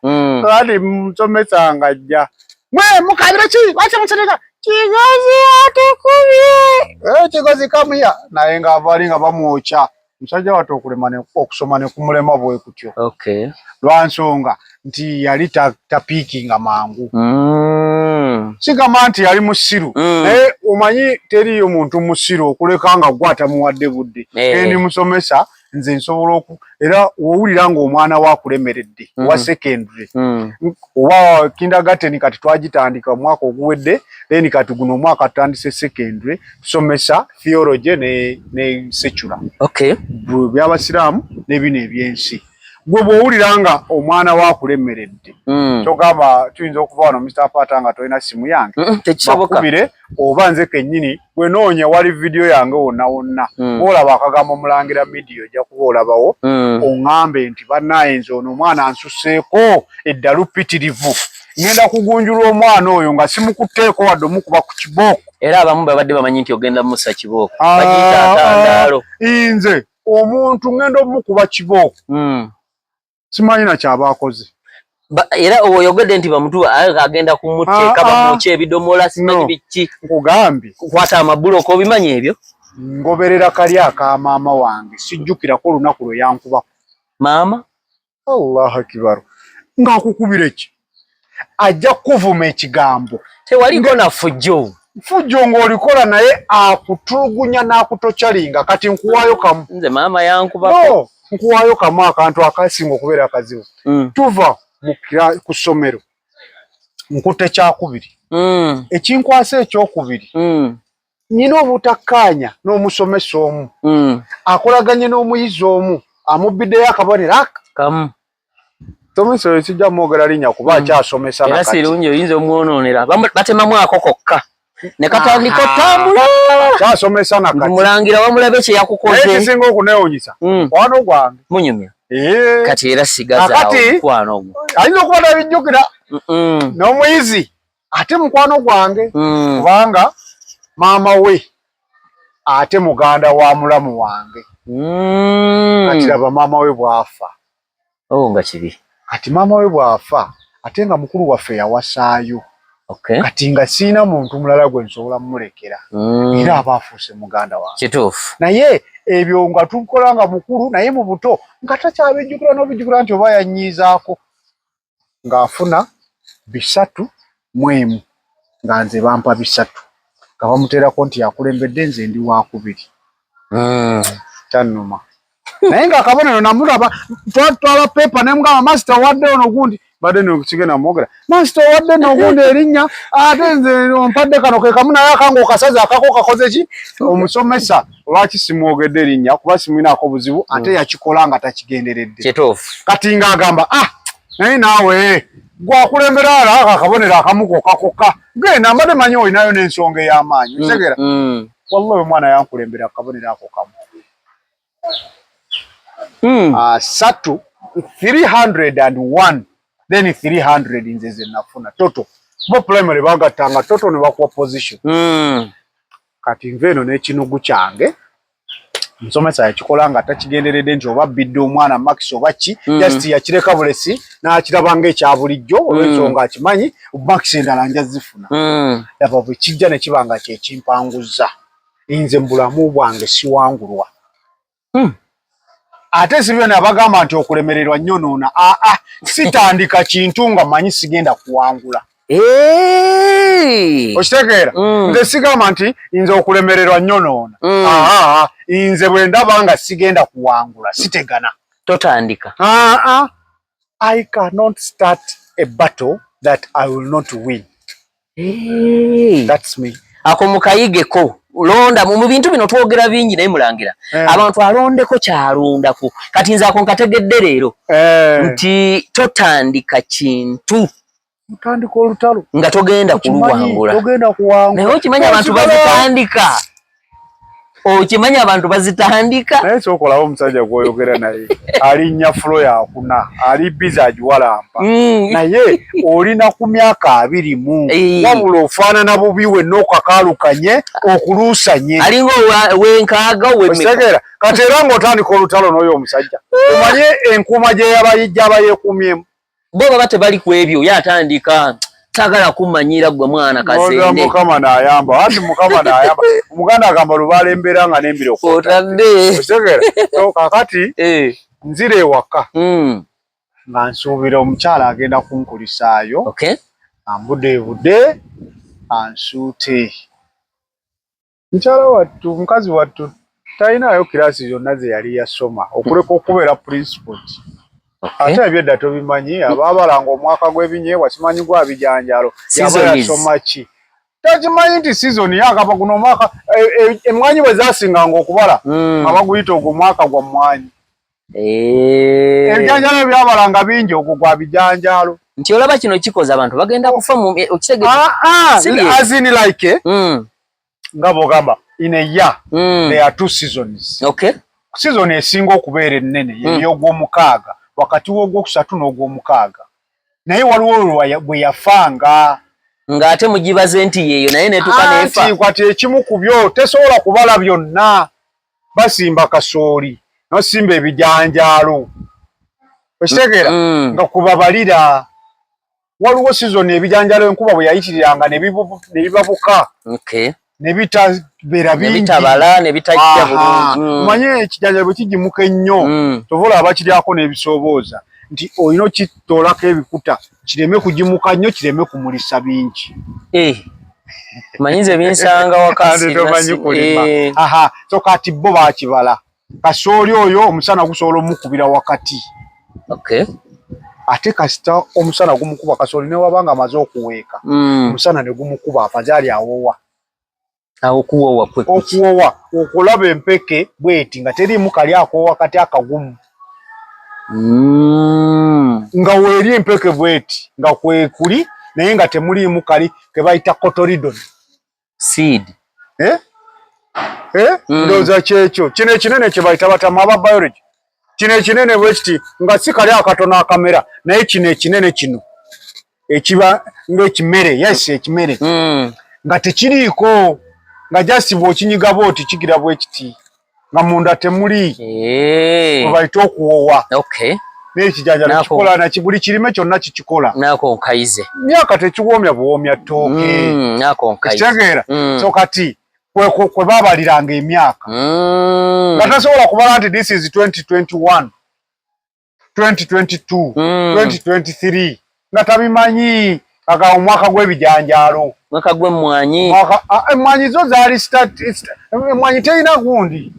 Kakati musomesa nga ajja, mwe mukabire ki, lwaki mukiringa Kigozi atukubye, Kigozi kamuya, naye ng'ava ali nga bamwokya. Musajja wattu okulema okusoma ne kumulema bwe kutyo. Lwa nsonga nti yali tapiikinga mangu. Sigamba nti yali musiru, naye omanyi teriiyo muntu musiru okuleka nga gwe atamuwadde budde. Endi musomesa nze nsobola era w'owulira ng'omwana we akulemeredde owa secondary oba kindergarten, kati twagitandika omwaka oguwedde, then kati guno omwaka tutandise secondary, tusomesa theology ne secular. By'abasiraamu ne bino ebyensi. Gwe bw'owulira nga omwana we akulemeredde, togamba tuyinza okuva wano Mr. Pata nga tolina simu yange. Tekisoboka. Bakubire oba nze kennyini bwe noonya wali vidiyo yange wonna wonna. Bw'olaba akagambo Mulangira Media ojja kuba olabawo, oŋŋambe nti bannaaye nze ono omwana ansuseeko eddalu ppitirivu. Ngenda kugunjula omwana oyo nga simukutteeko wadde omukuba ku kibooko. Era abamu babadde bamanyi nti ogenda musa kibooko. Bagiyita atandaalo. Nze omuntu ngenda omukuba kibooko. Simanyi na kyaba akoze. Era oyogedde nti bamutuwa agenda kumuteeka bamwokye ebidomola simanyi biki. Nkugambye. Kukwata amabuloko obimanyi ebyo? Ngoberera kali aka maama wange sijjukirako olunaku lwe yankubako. Maama? Allahu Akbar. Ng'akukubira ki? Ajja kukuvuma ekigambo. Tewaliko na fujjo. Fujjo ng'olikola naye akutulugunya n'akutokyalinga. Kati nkuwaayo kamu. Nze maama yankubako. No, nkuwaayo kamu akantu akasinga okubeera akazibu. Tuva ku ssomero nkutte kyakubiri. Ekinkwasa ekyokubiri. Nina obutakkaanya n'omusomesa omu. Akolaganye n'omuyizi omu amubbiddeyo akabonero aka. Kamu. Somesa oyo sijja mwogera linnya kuba akyasomesa na kati. Era sirungi oyinza omwonoonera. Batemamu ako kokka. Ne katandika otambula. Akyasomesa na kati. Mulangira wamulabe kye yakukoze. Naye ekisinga okuneewuunyisa. Mukwano gwange. Munyumya. Kati era sigaza awo mukwano ogwo. Ayinza okuba tabijjukira. N'omuyizi ate mukwano gwange. Kubanga maama we ate muganda wa mulamu wange. Kati laba maama we bw'afa. Oh, nga kibi. Kati maama we bw'afa ate nga mukulu waffe yawasaayo. Kati nga sirina muntu mulala gwe nsobola mmulekera. Era aba afuuse muganda wange. Kituufu. Naye ebyo nga tukola nga mukulu naye mu buto nga takyabijjukira n'obijjukira nti oba yannyiizaako. Ng'afuna 3 mu nga nze bampa 3 nga bamuteerako nti yakulembedde nze ndi wakubiri. Kyannuma. Naye ng'akabonero namulaba twatwala pepa ne mugamba master owadde ono gundi badde sigenda mwogera master owadde nno gundi erinnya ate nze ompadde kano ke kamu naye akange okasaze akako kakoze ki omusomesa lwaki simwogedde erinnya kuba simwinaako buzibu ate yakikola nga takigenderedde. Kituufu. Kati ng'agamba naye naawe gwakulembera ala ako akabonero akamu kokka kokka genda mbadde manyi olinayo n'ensonga ey'amaanyi okitegera. Wallahi omwana yankulembera akabonero ako kamu. 3 301 then 300 nze ze nafuna total. Bo primary bagattanga total ne bakuwa position. Kati nva eno n'ekinugu kyange nsomesa yakikola nga takigenderedde nti oba bbidde omwana marks oba ki, just yakireka bulesi n'akiraba ng'ekya bulijjo olw'ensonga akimanyi marks endala nja zifuna. Laba bwe kijja ne kiba nga kye kimpanguza nze mu bulamu bwange siwangulwa. Ate si byonna abagamba nti okulemererwa nnyonoona. Aa, sitandika kintu nga mmanyi sigenda kuwangula. Okitegeera? Nze sigamba nti nze okulemererwa nnyonoona. Aa, nze bwe ndaba nga sigenda kuwangula sitegana. Totandika. Aa, I cannot start a battle that I will not win. That's me. Ako mukayigeko. Londa mu bintu bino twogera bingi naye mulangira. Abantu alondeko kyalondako. Kati nze ako nkategedde leero. Nti totandika kintu. Otandika olutalo. Nga togenda kuluwangula. Togenda kuwangula. Naye okimanyi abantu bazitandika. Okimanyi abantu bazitandika. Naye sokolawo omusajja gwoyogera naye alinnya fulo yakuna ali biza agiwalampa naye olina ku myaka 20 wabula ofaanana bubi wenna okakaalukanye okuluusanye alinga owenkaaga otegeera. Kati era ng'otandika olutalo n'oyo omusajja omanye enkuuma gye yabayijja abayeekuumyemu bo baba tebali ku ebyo, ye atandika tagala kumanyira gwe mwana kazende. Mukama nayamba anti Mukama nayamba. Omuganda agamba lubaala embeera nga nembira otadde. Otegeera. So kakati nzira ewaka nga nsuubira omukyala agenda kunkulisaayo, ambudeebude ansuute. Mukyala wattu, mukazi wattu talinayo kirasi zonna ze yali yasoma okuleka okubeera principal. Ate ebyedda tobimanyi, abaabalanga omwaka gw'ebinyeebwa simanyi gwa bijanjaalo yaba yasoma ki, takimanyi nti season yakaba guno omwaka emmwanyi bwe zaasinganga okubala nga baguyita ogwo mwaka gwa mmwanyi. Ebijanjaalo byabalanga bingi, ogwo gwa bijanjaalo. Nti olaba kino kikoze abantu bagenda kufa mu As in like nga bw'ogamba in a year there are two seasons. Season esinga okubeera ennene ey'ogwomukaaga, wakati w'ogwokusatu n'ogwomukaaga, naye waliwo bwe yafanga ng'ate mugibaze nti yeeyo naye netuuka nefa. Kati ekimu ku byo tesobola kubala byonna. Basimba kasooli, nosimba ebijanjaalo, okitegeera, nga kubabalira waliwo season ebijanjaalo enkuba bwe yayitiriranga ne bibabuka ne bitabeera bingi, nebitabala ne bitajja bulungi. Omanye ekijanjaalo bwe kigimuka ennyo, tova olaba bakiryako n'ebisoobooza nti olina okitoolako ebikuta kireme kugimuka nnyo, kireme kumulisa bingi. Manyi nze binsanga waka. Tomanyi kulima. So kati bo bakibala kasooli oyo omusana gusobola omukubira wakati. Ate kasita omusana gumukuba kasooli newaba nga amaze okuweeka, omusana ne gumukuba afazaali awowa. Awo kuwowa kwe okuwowa okulaba empeke bweti nga teriimu kali akoowa kati akagumu nga weeri empeke bweti nga kwekuli naye nga temuliimu kali ke bayita cotyledon seed. Ndowooza kyekyo kino ekinene kye bayita batamu aba biology, kino ekinene bwe kiti nga si kali akatono akamera, naye kino ekinene kino ekiba ng'ekimere, yes, ekimere nga tekiriiko, nga just bw'okinyiga bw'oti kigira bwe kiti nga munda temuli, bwe bayita okuwowa. N'ekijanjalo kikola naki, buli kirime kyonna kikikola. Nako nkayize. Myaka tekiwoomya buwoomya ttooke. Nako nkayize. Kitegeera. So kati kwe baabaliranga emyaka nga tasobola kubala nti this is 2021, 2022, 2023 nga tabimanyi, aga omwaka gw'ebijanjaalo, mwaka gw'emmwanyi, emmwanyi zo zaali, emmwanyi terina gundi.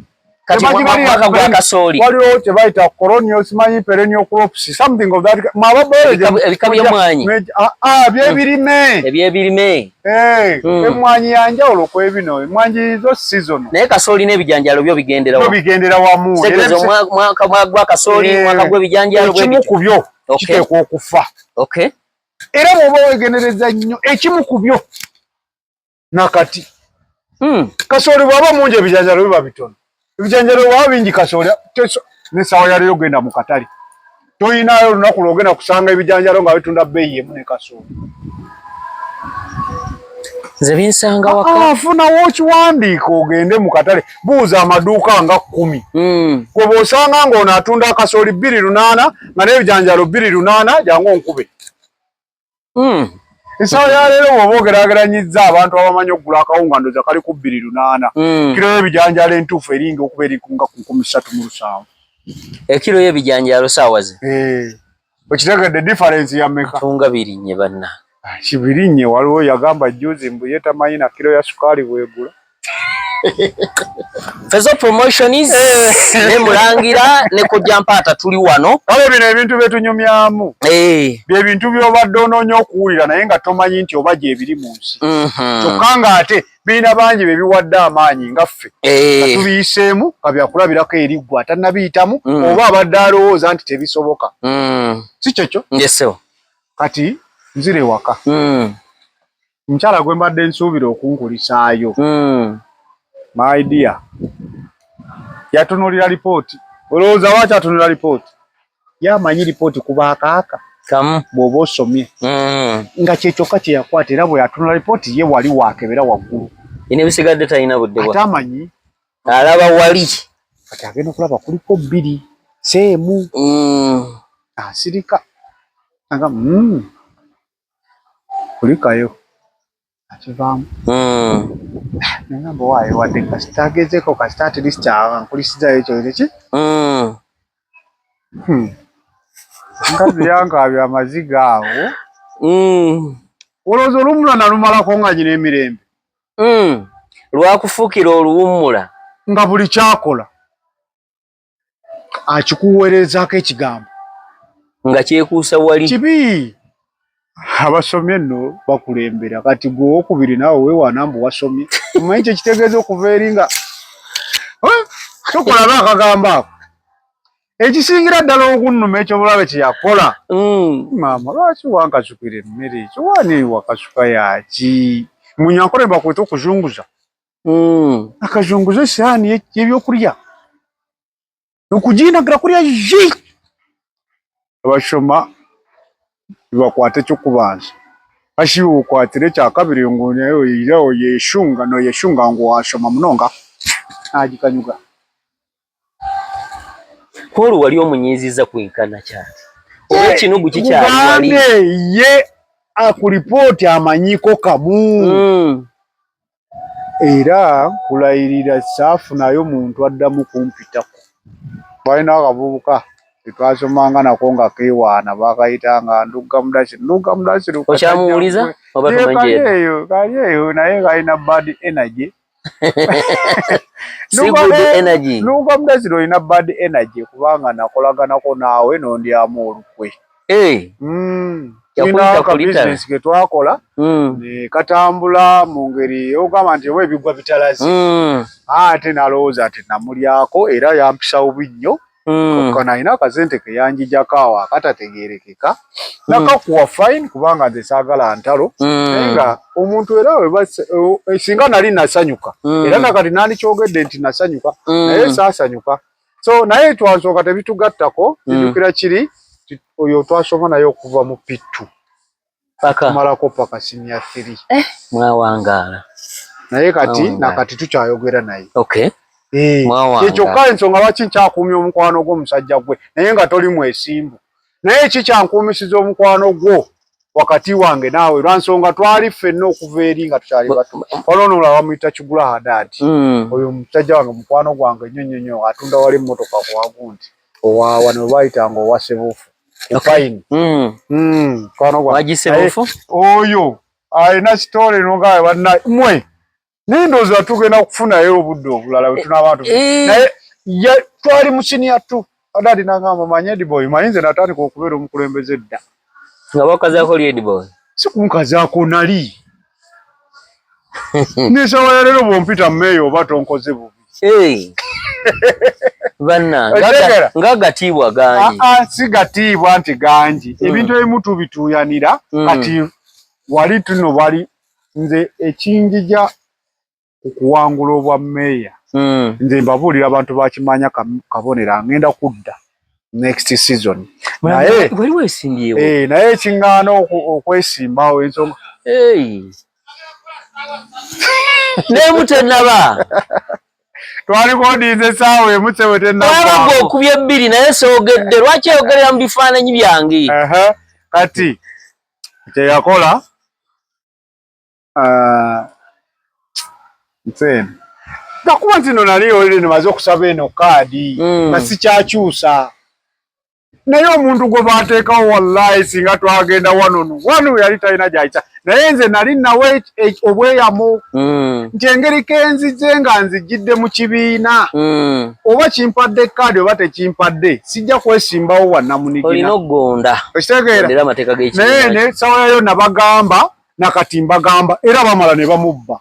Kati mwaka gwa kasooli. Waliwo kye bayita colonial, simanyi perennial crops, something of that. Mwaba biology ebika by'emmwanyi. Byebirime. Ebyebirime. Emmwanyi yanjawulo ku ebino, emmwanyi zo season. Naye kasooli n'ebijanjaalo byo bigendera wamu, bigendera wamu. Kitegeeza omwaka gwa kasooli, mwaka gw'ebijanjaalo. Ekimu ku byo kiteekwa okufa. Era bw'oba weegendereza nnyo ekimu ku byo nakati kasooli bw'aba mungi ebijanjaalo biba bitono, ebijanjaalo bwaba bingi kasooli. N'essaawa yaleero genda mu katale, toyinaayo olunaku lwogenda kusanga ebijanjaalo nga bitunda bbeeyi emu ne kasooli. Nze binsanga waka. Funawo okiwandiika ogende mu katale, buuza amaduuka nga 10. Gwe bw'osanga ng'ono atunda akasooli 2.8 nga n'ebijanjaalo 2.8, jangu onkube. Essaawa ya leero bw'oba ogeraageranyizza abantu abamanyi okugula akawunga, ndowooza kali ku 2.8. Kiro y'ebijanjaalo entuufu eringa okuba eri nga ku 3700. Ekiro y'ebijanjaalo saawa ze Okitegedde difference ya meka? Tunga birinnye banna. Kibirinnye. Waliwo yagamba juzi mbu ye tamanyi na kiro ya sukaali bwegula. Fezo Promotions ne Mulangira ne Kojja Mpaata tuli wano. Kale bino ebintu byetunyumyamu bye bintu by'obadde onoonya okuwulira naye nga tomanyi nti oba gyebiri mu nsi, kyokka ng'ate birina bangi be biwadde amaanyi nga ffe nga tubiyiseemu, nga byakulabirako eri ggwe atannabiyitamu oba abadde alowooza nti tebisoboka. Si kyekyo? Yes. Kati nzira ewaka, omukyala gwe mbadde nsuubira okunkulisaayo. My dear, yatunulira lipooti. Olowooza lwaki atunulira lipooti? Yamanyi lipooti kuba akaaka kamu bw'oba osomye nga kyekyokka kye yakwata, era bwe yatunula lipooti ye wali wakebera waggulu. Ine bisigadde talina budde bwa. Ate amanyi alaba wali kati agenda okulaba kuliko bbiri seemu asirika aga kulikayo akivaamu nengamba waayo wadde kasita agezeko kasita at least ankulisizayo ekyo ki Mukazi yankaabya amaziga awo. Olowooza oluwummula nalumalako nga nyina emirembe. Lwakufuukira oluwummula. Nga buli kyakola akikuweerezaako ekigambo. Nga kyekuusa wali. Kibi. Abasomye nno bakulembera kati gwe owokubiri naawe weewaana mbu wasomye. Omanyi kye kitegeeza okuva eri nga tokolabe akagambo ako. Ekisingira ddala okunnuma ekyobulabe kye yakola. Maama lwaki wankasukira emmere ekyo wani wakasuka yaki? Munyankole bakweta okuzunguza. Akazunguza esaani y'ebyokulya. Okuginagira kuriya ji. Abashoma nibakwata eky'okubanza hashi iwe okwatire ekya kabiri ngu oije oyeshunga noyeshunga ngu washoma munonga nagikanyuga. Kwolwo wali omunyiizizza kwenkana ki ate? Oba ekinugu kikyali wali? Nkugambye ye ku lipooti amanyiiko kamu. Era nkulayirira saafunayo muntu addamu kumpitako. Twalina akavubuka ke twasomanga nako nga keewaana baakayitanga Ndugga Mudasiru. Ndugga Mudasiru Okyamuwuliza oba Ye tomanyi kali gy'eri? eyo kali eyo naye kalina bad energy. Si good energy. Ndugga Mudasiru olina bad energy kubanga nakolaganako naawe n'ondyamu olukwe. Yakuyita Tulina ka kulitala. business ke twakola ne katambula mu ngeri ogamba nti oba ebigwa bitalaze. Ate nalowooza nti namulyako era yampisa bubi nnyo. Kyokka nalina akasente ke yanjijako awo akatategeerekeka. Nakakuwa fine kubanga nze saagala ntalo. Naye nga omuntu era singa nali nasanyuka. Era nakati nandikyogedde nti nasanyuka. Naye saasanyuka. So naye twasooka tebitugattako. Kijjukira kiri oyo twasoma naye okuva mu P2. Paka. Tumalako paka senior 3. Mwawangaala. Naye kati Mwawangaala. nakati tukyayogera naye. Mwawangaala. Kyokka ensonga lwaki nkyakuumya omukwano gwo musajja gwe naye nga toli mwesimbu. Naye kikyankuumisiza omukwano gwo wakati wange naawe lwa nsonga twali ffenna okuva eri nga tukyali bato. Waliwo n'omulala bamuyita Kigula Hadad. Oyo musajja wange mukwano gwange nnyo nnyo nnyo atunda wali emmotoka ku wagundi. Owa wano we bayitanga owa Sebuufu. Ku Pine. Mukwano gwange. Wagi Sebuufu? Oyo alina sitole n'ogamba banna mmwe naye ndowooza tugenda kufunayo obudde obulala bwe tunaaba naye ye twali mu senior 2. Hadad n'agamba manyi Eddie Boy, manyi nze natandika okubeera omukulembeze dda. Nga bakazaako li Eddie Boy? Si kunkazaako nali. N'essaawa ya leero bw'ompita mmeeyo oba tonkoze bubi. Banna, Otegeera? nga gatiibwa gangi. Si gatiibwa nti gangi. Ebintu ebimu tubituuyanira, kati wali tuno bali nze ekinjija ku kuwangula obwa mmeeya. Nze mbabuulira abantu bakimanya kabonero ngenda kudda next season. Naye wali weesimbyewo. Naye ekiŋŋaana okwesimbawo ensonga. N'emu tennaba. Twalikodinze essaawa emu ssebo tennava. Olaba gwe okubye bbiri naye soogedde. Lwaki oyogerera mu bifaananyi byange? Kati kye yakola, nze nakuba nti nno nali already maze okusaba eno kaadi nga sikyakyusa. Naye omuntu gwe baateekawo wallahi singa twagenda wano no wano yali talina gy'ayita. Naye nze nali nawe obweyamo nti engeri ke nzije nga nzijjidde mu kibiina oba kimpadde kaadi oba tekimpadde sijja kwesimbawo bwannamunigina. Olina okugonda. Okitegeera? Gondera amateeka g'ekibiina. Naye n'essaawa yayo nabagamba nakati mbagamba era bamala ne bamubba.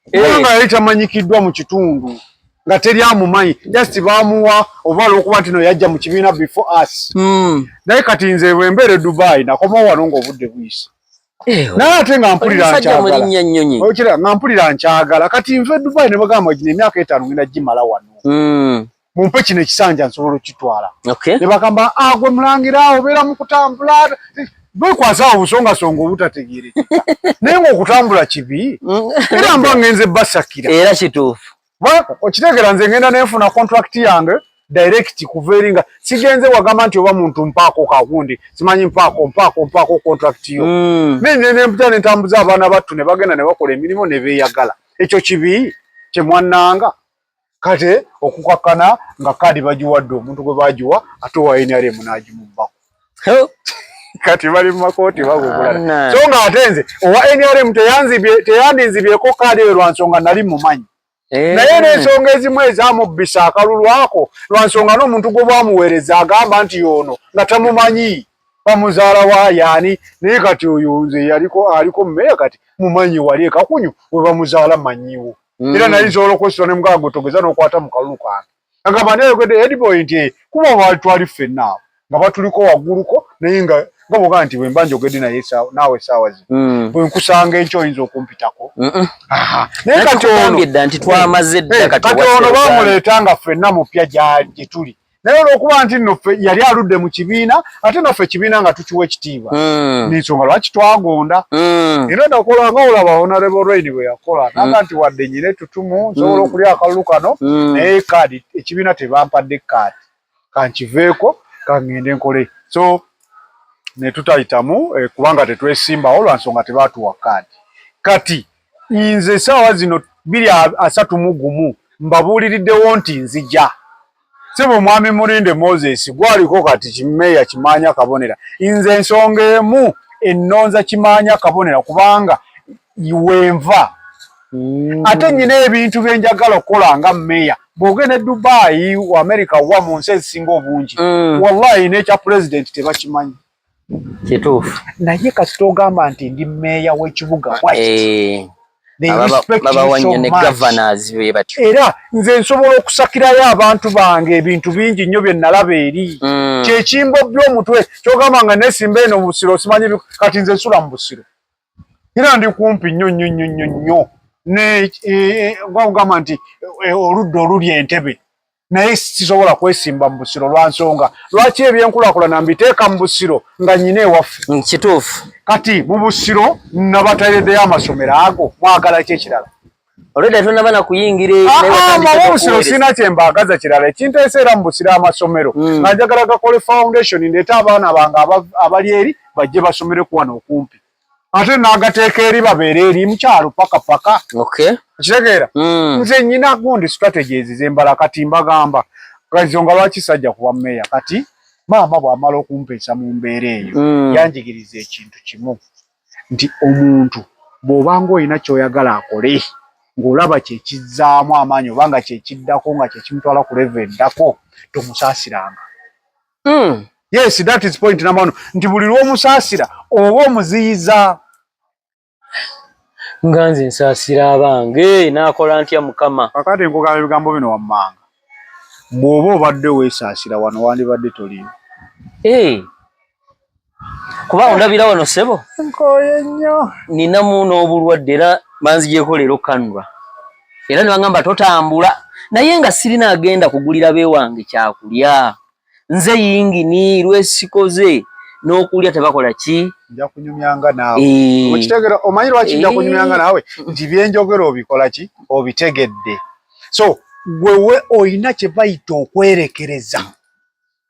Kubanga yali tamanyikiddwa mu kitundu nga teri amumanyi, just bamuwa oba olw'okuba nti no yajja mu kibiina before us. Naye kati nze bwe mbeera e Dubai nakomawo wano ng'obudde buyise. Eh, Naye ate nga mpulira omusajja nkyagala. mulinnya nnyonyi. Okira nga mpulira nkyagala. Kati nve Dubai ne bagamba gino emyaka 5 ngenda gimala wano. Mumpe kino ekisanja nsobola okukitwala. Ne bagamba ah gwe mulangira awo obeera mu kutambula. Bekwasa awo obusongasonga obutategeerekeka. Naye ng'okutambula kibi. Era mba ngenze basakira. Era kituufu. Okitegeera nze ngenda nenfuna contract yange direct kuva eri nga sigenze wagamba nti oba muntu mpaako kagundi simanyi mpaako mpaako mpaako contract yo. Nempita nentambuza abaana battu ne bagenda ne bakola emirimu ne beeyagala. Ekyo kibi kye mwannanga. Kate okukakkana nga kaadi bagiwadde omuntu gwe bagiwa ate owa NRM n'agimubbako. Kati bali mu makooti bagugulana. So nga ate nze owa NRM teyandinzibyeko kaadi eyo lwa nsonga nali mumanyi. Naye n'ensonga ezimu ezamubbisa akalulu ako lwa nsonga n'omuntu gwe bwamuweereza agamba nti ono nga tamumanyi bamuzaala wa yaani, naye kati oyo nze yaliko aliko mmeeya kati mumanyi wali e Kakunyu we bamuzaala manyiwo. Era nali nsobola okwesula ne mugamba gwe togeza n'okwata mu kalulu kange. Agamba naye ayogedde headboy nti kuba baali twali ffenna awo nga batuliko wagguluko naye nga bw'ogamba nti bwe mba njogedde naye naawe essaawa zino bwe nkusanga enkya oyinza okumpitako. Naye kati ono nti twamaze dda kati ono bamuleeta nga ffenna mupya gye tuli. Naye olw'okuba nti nno ffe yali aludde mu kibiina ate naffe ekibiina nga tukiwa ekitiibwa. N'ensonga lwaki twagonda. Era nakola nga olaba Honorable Rain bwe yakola. Naga nti wadde nnyina ettutumu nsobola okulya akalulu kano naye kaadi ekibiina tebampadde kaadi. Kankiveeko kangende nkole. So ne tutayitamu kubanga tetwesimbawo lwa nsonga tebaatuwa kaadi. Kati nze essaawa zino 2031 mbabuuliriddewo nti nzija. Sebo mwami Mulinde Moses gwaliko kati kimmeeya Kimaanya Kabonera. Nze ensonga emu ennonza Kimaanya Kabonera kubanga wenva. Ate nnyina ebintu bye njagala okukola nga mmeeya. Bw'ogenda e Dubai, America wa mu nsi ezisinga obungi. Wallahi n'ekya pulezidenti tebakimanyi. Kituufu. Naye kasita ogamba nti ndi mmeeya w'ekibuga White. Babawa nnyo ne governors be batyo. Era nze nsobola okusakirayo abantu bange ebintu bingi nnyo bye nalaba eri. Kyekimbobya omutwe ky'ogamba nga neesimba eno mu Busiro simanyi kati nze nsula mu Busiro. Era ndi kumpi nnyo nnyo nnyo nnyo nnyo ne ogamba nti oludda oluli Entebbe. Naye sisobola kwesimba mu Busiro lwa nsonga lwaki ebyenkulaakulana mbiteeka mu Busiro nga nnyina ewaffe. Kituufu. Kati mu Busiro nabateereddeyo amasomero ago mwagala ki ekirala? Olwedda tonnaba na kuyingira mu Busiro sirina kye mbaagaza kirala. Ekinteesa era mu Busiro amasomero nga njagala gakole foundation ndeete abaana bange abali eri bajje basomere ku wano okumpi. Ate n'agateeka eri babeere eri mu kyalo paka paka. Okitegeera? Nze nnyina gundi strategies ze mbala kati mbagamba ensonga lwaki sajja kuba mmeeya kati maama bw'amala okumpeesa mu mbeera eyo yanjigiriza ekintu kimu nti omuntu bw'obanga olina ky'oyagala akole ng'olaba kye kizzaamu amaanyi oba nga kye kiddako nga kye kimutwala ku level eddako tomusaasiranga. Yes, that is point number one. Nti buli lw'omusaasira oba omuziyiza. Nga nze nsaasira abange naakola ntya Mukama? Kakati nkugamba ebigambo bino wammanga. Bw'oba obadde weesaasira wano wandibadde toliiwo. Kuba ondabira wano ssebo. Nkooye nnyo. Ninamu n'obulwadde era banzigyeko leero kanula. Era ne bangamba totambula. Naye nga sirina agenda kugulira beewange kyakulya. Nze yingini lwesikoze n'okulya tebakola ki? Nja kunyumyanga naawe. Okitegeera omanyi lwaki nja kunyumyanga naawe? Nti bye njogera obikola ki? Obitegedde. So gwe oyina kye bayita okwerekereza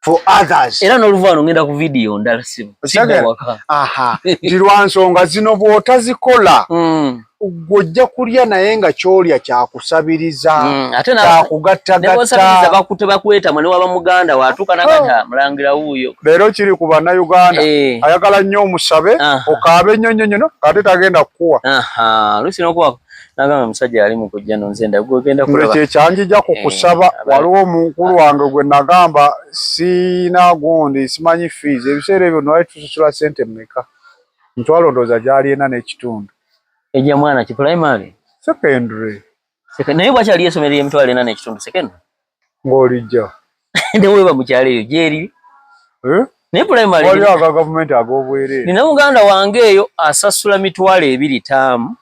for others. Era n'oluva wano ngenda ku vidiyo ndala sibu. Sidda waka. Aha. Nti lwa nsonga zino bw'otazikola gwe ojja kulya naye nga ky'olya kyakusabiriza, Ate kyakugattagatta. Bakute bakwetamwa ne waba muganda watuuka nagata mulangira wuuyo. Leero kiri ku bannayuganda ayagala nnyo omusabe okaabe nnyo nnyo nnyo ate tagenda kukuwa. Luusi n'okuwa nagamba omusajja ali mu kujja no nze ndagwe ogenda kulaba. Nze kyanjija ku kusaba waliwo omukulu wange gwe nagamba siina gundi simanyi fees ebiseera ebyo nwali tusasula ssente mmeka ntwalo ndowooza gyali 4.5. Ejja mwana ki primary? Secondary. Naye bwakyali essomero ly'emitwalo 4.5 secondary? Ng'olijja. Ne weeba mu kyalo eyo gy'eri? Naye primary waliwo aga gavumenti ag'obwereere. Nina muganda wange eyo asasula 20,000 taamu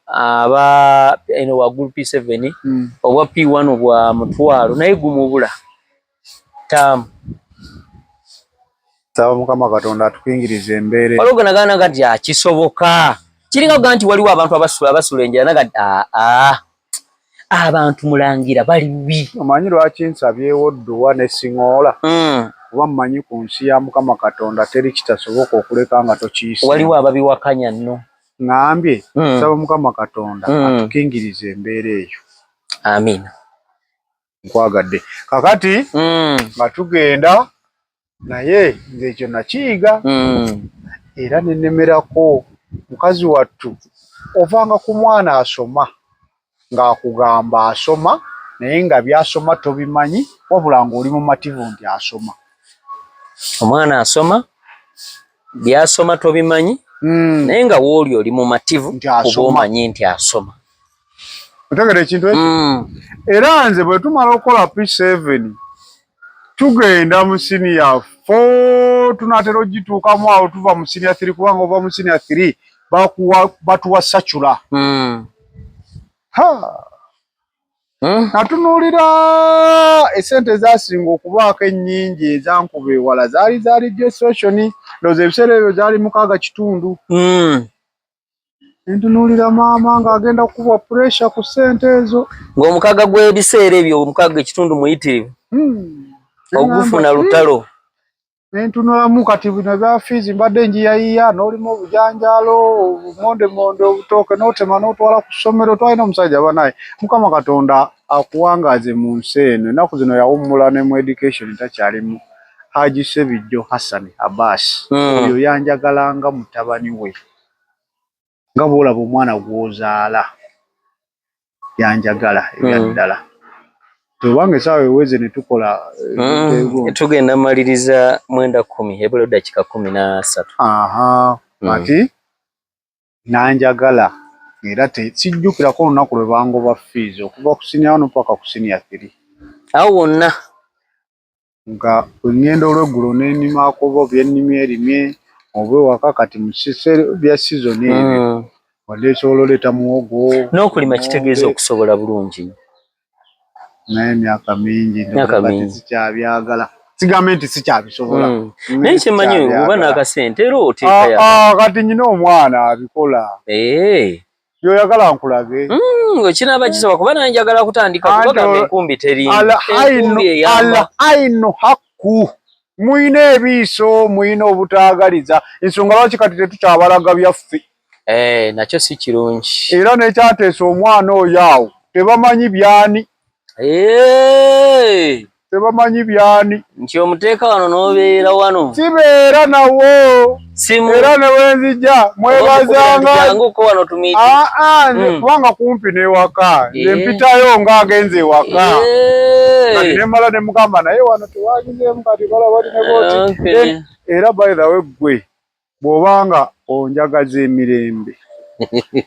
aba eno waggulu P7 obwa P1 bwa 1,000 naye gumubula taamu. Saba Mukama Katonda atukingirize embeera. Waliwo ganagana nga nti akisoboka kiringa kuga nti waliwo abantu abasula enjala naga nti aa abantu mulangira bali bubi. Omanyi lwaki nsabyewo dduwa ne siŋoola? Kuba mmanyi ku nsi ya Mukama Katonda teri kitasoboka okuleka nga tokiyise. Waliwo ababiwakanya nno. Ŋŋambye nsaba Mukama Katonda atukingirize embeera eyo. Amiina. Nkwagadde. Kakati nga tugenda naye nze ekyo nakiyiga era ne nnemerako. Mukazi wattu ovanga ku mwana asoma ng'akugamba asoma naye nga by'asoma tobimanyi wabula ng'oli mumativu nti asoma. Omwana asoma by'asoma tobimanyi naye nga w'oli oli mumativu kuba omanyi nti asoma. Otegera ekintu ekyo? Era nze bwe tumala okukola P7 tugenda mu senior 4, tunaatera ogituukamu awo tuva mu senior 3 kubanga ova mu senior 3 batuwa circular. Natunuulira esente ezasinga okubaako ennyingi ezankuba ewala zaali za registration, ndowooza ebiseera ebyo zaali 6.5. Ntunuulira maama ng'agenda kukubwa pressure ku ssente ezo. Ng'omukaga gw'ebiseera ebyo 6.5 muyitirivu. Ogufuna lutalo. Nentunulamu kati bino bya fiizi mbadde njiyayiya n'olima obujanjaalo, obumondemonde, obutooke n'otema n'otwala ku ssomero. Twalina omusajja banaye. Mukama Katonda akuwangaaze mu nsi eno. Ennaku zino yawummula ne mu education takyalimu. Haji Ssebijjo Hassan Abbas. Oyo yanjagalanga mutabani we. Nga bw'olaba omwana gw'ozaala yanjagala ebya ddala. Tobanga essaawa eweze ne tukola. Tugenda maliriza 9:10 ebula dakiika 13. Kati nanjagala era sijjukirako olunaku lwe bangoba fiizi okuva ku senior 1 paka ku senior 3. Awo wonna. Nga bwe ŋŋenda olweggulo ne nnimaako oba byennimye erimye oba ewaka kati mu bya season ebyo. Wadde osobola oleeta muwogo. N'okulima kitegeeza okusobola bulungi. Naye emyaka mingi kati sikyabyagala. Sigambe nti sikyabisobola. Naye kyemmanyi oba n'akasente era oteekayo. Kati nnyina omwana abikola. By'oyagala nkulage. Ekinaaba kisoboka kuba nange njagala kutandika kubagamba enkumbi terinda. Enkumbi eyamba. Aino hakku. Muyina ebiiso, muyina obutaagaliza. Ensonga lwaki kati tetukyabalaga byaffe. Nakyo si kirungi. Era n'ekyateesa omwana oyo awo tebamanyi byani. Tebamanyi byani. Nti omuteeka wano n'obeera wano. Sibeera nawo. Era ne wenzija mwebazanga. Kubanga kumpi n'ewaka. Nze mpitayo ng'agenze ewaka. Kati ne mmala ne mugamba naye wano tewagizeemu kati balaba ne bw'oti. Era by the way ggwe bw'obanga onjagaza emirembe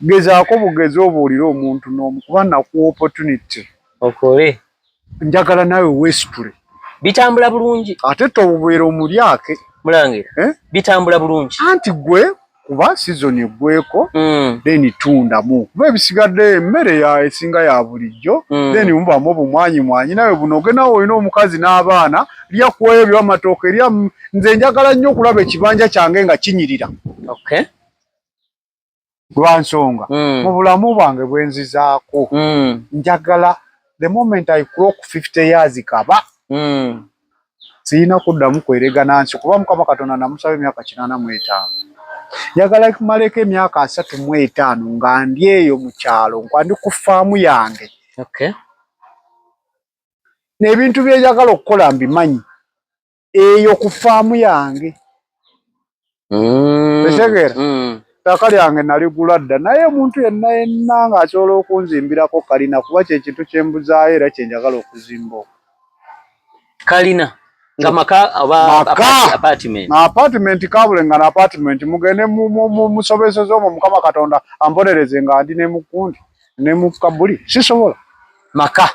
gezaako bugezi obuulire omuntu n'omu kuba nakuwa opportunity. Okole. Njagala naawe weesitule. Bitambula bulungi. Ate tobubeera omulyake. Mulangira. Bitambula bulungi. Anti ggwe kuba season eggweko then tundamu kuba ebisigadde emmere ya esinga ya bulijjo then mubaamu obumwanyimwanyi nawe buno ogenda olina omukazi n'abaana lya ku ebyo amatooke lya nze njagala nnyo okulaba ekibanja kyange nga kinyirira. Lwa nsonga mu bulamu bwange bwe nzizaako njagala the moment I clock 50 years kaba sirina kuddamu kweregana nsi kuba Mukama Katonda namusaba emyaka 85. Njagala kumaleko emyaka 35 nga ndi eyo mu kyalo nga ndi ku faamu yange. N'ebintu bye njagala okukola mbimanyi eyo ku faamu yange. Otegeera? Ttaka lyange naligula dda naye omuntu yenna yenna ng'asobola okunzimbirako kalina kuba kye kintu kye mbuzaayo era kye njagala okuzimba okwo. Kalina nga maka oba apartment? Apartment kabule nga na apartment mugende musobeseze omwo Mukama Katonda ambonereze nga ndi ne mukundi ne mu kabuli sisobola. Maka.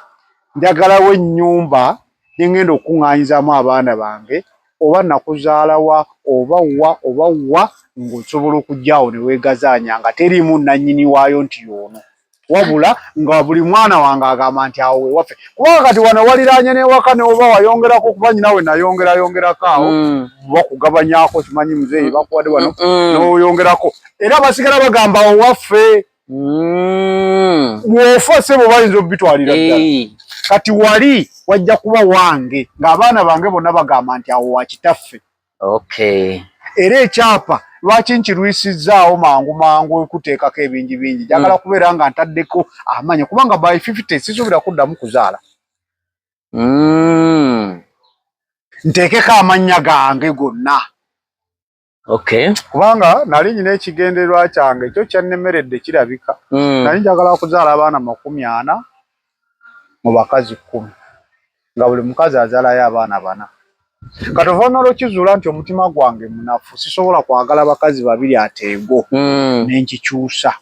Njagalawo ennyumba gye ngenda okuŋŋaanyizaamu abaana bange. Oba nakuzaala wa, oba wa, oba wa, ng'osobola okujja awo ne weegazaanya nga teriimu nnannyini waayo nti y'ono, wabula nga buli mwana wange agamba nti awo wewaffe, kubanga kati wano waliraanye n'ewaka, neoba wayongerako, kuba nyina we nayongerayongerako awo, bakugabanyako, simanyi muzeeyi bakuwadde wano, n'oyongerako, era basigala bagamba awo waffe. Bw'ofa ssebo bayinza obitwalira ddala. Kati wali wajja kuba wange ng'abaana bange bonna bagamba nti awo wa kitaffe. Era ekyapa lwaki nkirwisizzaawo mangu mangu okuteekako ebingi bingi? Njagala kubeera nga ntaddeko amanya, kubanga by 50 sisuubira kuddamu kuzaala. Nteekeko amannya gange gonna. Kubanga nali nyina ekigendererwa kyange, ekyo kyannemeredde kirabika. Nali njagala kuzaala abaana 40 mu bakazi 10, nga buli mukazi azaalayo abaana bana. Kati oluvannyuma lw'okizuula nti omutima gwange munafu, sisobola kwagala bakazi babiri ateego, ne nkikyusa,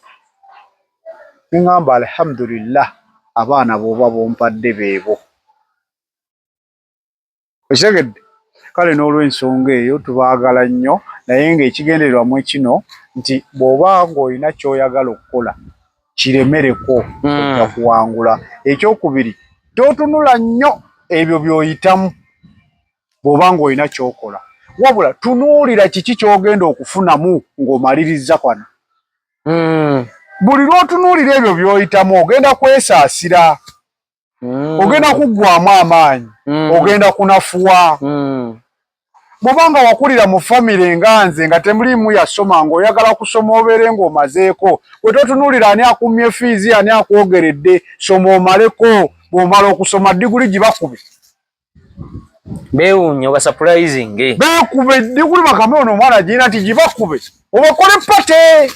ne ŋŋamba alhamdulillah, abaana bw'oba bompadde beebo. Okitegedde? Kale n'olw'ensonga eyo tubaagala nnyo, naye ng'ekigendererwa mu kino nti bw'oba ng'olina ky'oyagala okukola, kiremereko, ojja kuwangula. Ekyokubiri, totunula nnyo ebyo by'oyitamu bw'oba ng'olina ky'okola, wabula tunuulira kiki ky'ogenda okufunamu ng'omaliriza kwano. Buli lw'otunuulira ebyo by'oyitamu, ogenda kwesaasira, ogenda kuggwamu amaanyi, ogenda kunafuwa. Bw'obanga wakulira mu famire nga nze nga temuliimu yasoma, ng'oyagala kusoma obeere ng'omazeeko, gwe totunuulira ani akummye fiizi, ani akwogeredde, soma omaleko. Bw'omala okusoma, diguli gibakube. Beewuunya oba surprising. Beekube diguli, bagambe ono omwana girina, nti gibakube obakole party,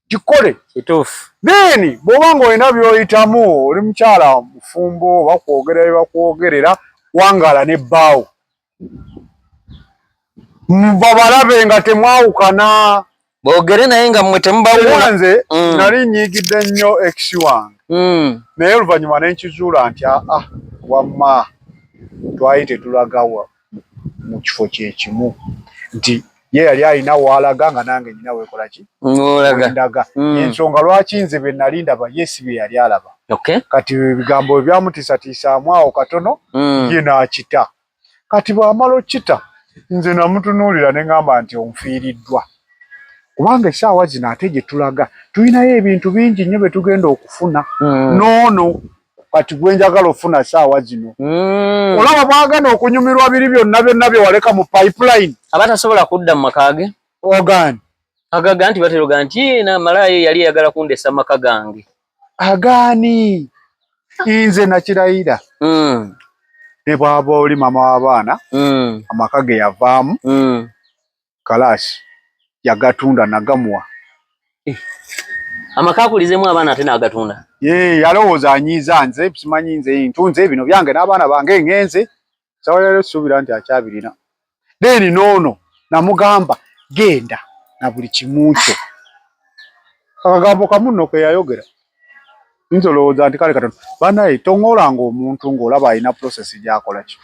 kikole. Kituufu. Then bw'oba ng'olina by'oyitamu, oli mukyala mufumbo, bakwogera bye bakwogerera, wangaala n'ebbaawo, babalabe nga temwawukana. Boogere naye nga mmwe temubawula. Era nze nali nyiigidde nnyo ex wange, naye oluvannyuma ne nkizuula nti aa, wamma twali tetulagawa mu kifo kye kimu, nti ye yali alina waalaga nga nange nyina weekola ki. Ng'olaga. Wendaga. Ensonga lwaki nze bye nali ndaba ye si bye yali alaba. Kati ebigambo bwe byamutiisatiisaamu awo katono, ye n'akita. Kati bw'amala okita, nze namutunuulira ne ŋŋamba nti onfiiriddwa, kubanga essaawa zino ate gye tulaga tulinayo ebintu bingi nnyo bye tugenda okufuna. N'ono kati gwe njagala ofuna ssaawa zino, olaba bwagana okunyumirwa biri byonna byonna bye waleka mu pipeline. Aba tasobola kudda mu maka ge. Ogaani? Agaga nti bateroga nti "Ye, namalayo yali eyagala kundesa maka gange." Agaani? Nze nakirayira, ne bw'aba oli mama w'abaana, amaka ge yavaamu, kalaasi yagatunda nagamuwa. Amaka akulizemu abaana ate n'agatunda? Ye yalowooza anyiiza nze, simanyi nze ntunze bino byange n'abaana bange ŋŋenze. Sawa yaleero suubira nti akyabirina. Then noono namugamba genda na buli kimu kyo. Akagambo kamu nno ke yayogera, nze olowooza nti kale katono banaye toŋŋoolanga omuntu ng'olaba alina process gy'akola ki.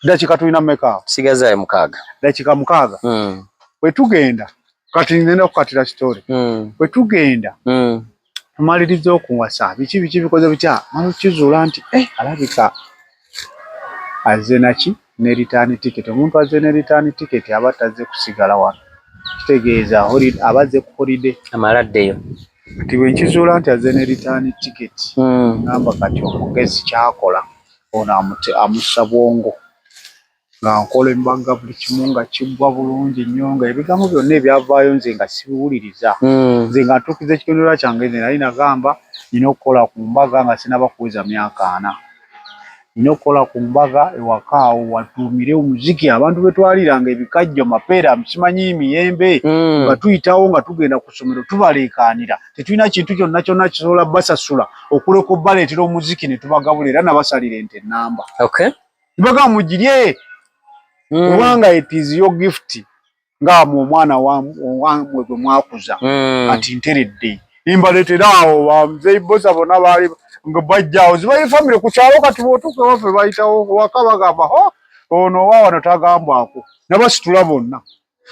Dakiika tulina mmeka? Sigazaayo 6. Dakiika 6. Bwe tugenda kati ngenda kukatira story. Bwe tugenda tumaliriza okuwasa, biki biki bikoze bitya, mala okizuula nti alabika azze naki ne return ticket. Omuntu azze ne return ticket aba tazze kusigala wano, kitegeeza aba azze ku holiday. Amala addeyo. Kati bwe nkizuula nti azze ne return ticket, ngamba kati omugezi kyakola ono amussa bwongo, nga nkola embaga buli kimu nga kiggwa bulungi nnyo, nga ebigambo byonna ebyavaayo nze nga sibiwuliriza. Nze nga ntuukiza ekigendererwa kyange. Nze nali nagamba nina okukola ku mbaga nga sinaba kuweza myaka 40, nina okukola ku mbaga ewaka awo watuumire omuziki, abantu betwaliranga ebikajjo, mapeera, simanyi miyembe, nga tuyitawo nga tugenda ku ssomero tubaleekaanira, tetulina kintu kyonna kyonna kisobola basasula okuleka obbaleetera omuziki ne tubagabula, era nabasalira ente ennamba. Nibagamba mugirye, kubanga it is your gift nga mwe omwana wammwe gwe mwakuza. Kati nteredde nimbaleetera awo bamuzeeyi bosa bonna baali nga bajja awo zibayi famire ku kyalo. Kati bw'otuuka ewaffe bayitawo waka bagamba ho. Ono owa wano tagambwako, nabasitula bonna.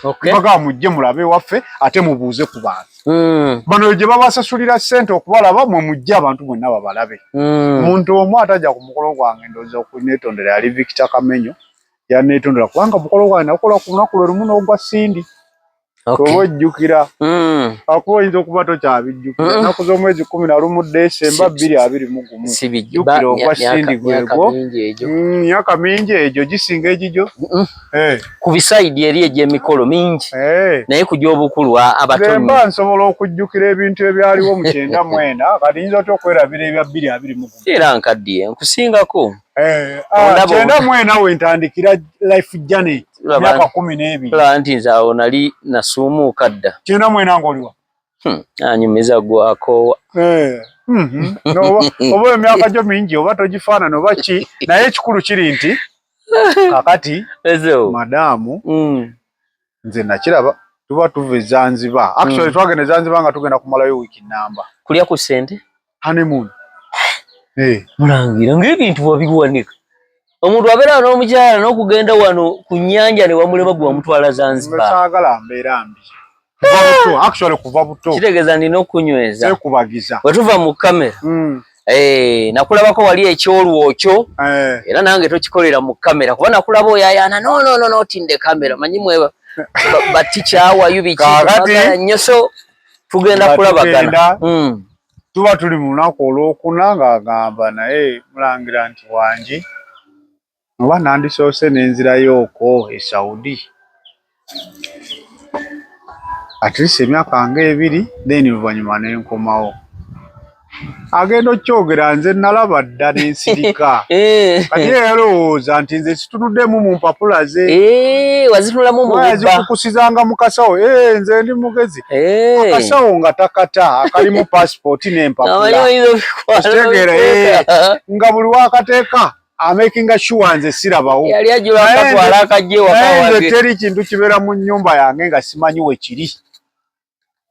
Bagamba mujje mulabe ewaffe ate mubuuze ku bantu. Bano gye babasasulira ssente okubalaba, mwe mujje abantu mwenna babalabe. Omuntu omu atajja ku mukolo gwange ndowooza okuneetondera yali Victor Kamenyo, yanneetondera kubanga omukolo gwange nagukola ku lunaku lwe lumu n'ogwa Cindy. Oba ojjukira, akuba oyinza okuba tokyabijjukira, ennaku z'omwezi 11 Desemba 2021. Jjukira ogwa Cindy gwegwo, myaka mingi egyo, gisinga egigyo. Ku bisaidi eri egy'emikolo mingi, naye ku gy'obukulu abatono. Mba nsobola okujjukira ebintu ebyaliwo mu 94, kati nyinza otya okwerabira ebya 2021? Era nkaddiye nkusingako. 94 we ntandikira life journey, myaka 12. Olaba nti nze awo nali nasuumuuka dda. 94 ng'oliwa? Anyumiza gwakoowa. Oba emyaka gyo mingi oba togifaanana oba ki, naye ekikulu kiri nti kakati madaamu nze nakiraba tuba tuva e Zanzibar. Actually twagenda e Zanzibar nga tugenda kumalayo wiiki namba. Kulya ku ssente? Honeymoon. Mulangira ng'ebintu wabiwanika. Omuntu abeera n'omukyala n'okugenda wano ku nnyanja ne wamulema gwe wamutwala Zanzibar. Saagala mbeera mbi. Kuva buto, actually kuva buto. Kitegeeza nina okunyweza. Sekubagiza. Bwe tuva mu kamera. Nakulabako wali ekyolwokyo. Era nange tokikolera mu kamera kuba nakulaba oyayaana no no no not in the camera. Manyi mwe batikyawayo biki nnyo, so tugenda kulabagana. Tuba tuli mu lunaku olwokuna ng'agamba naye mulangira nti wangi oba nandisoose n'enzirayo okwo e Saudi at least emyaka nga 2, then oluvannyuma ne nkomawo. Agenda okyogera nze nalaba dda n'ensirika. Kati ye yalowooza nti nze situnuddemu mu mpapula ze. Wazitunulamu mu bubba. Yazikukusizanga mu kasawo. Nze ndi mugezi. Akasawo nga takata akalimu passport n'empapula. Okitegeera, nga buli wakateeka amakinga sure nze sirabawo. Yali ajula akatwala akajje waka wange. Teri kintu kibeera mu nnyumba yange nga simanyi we kiri.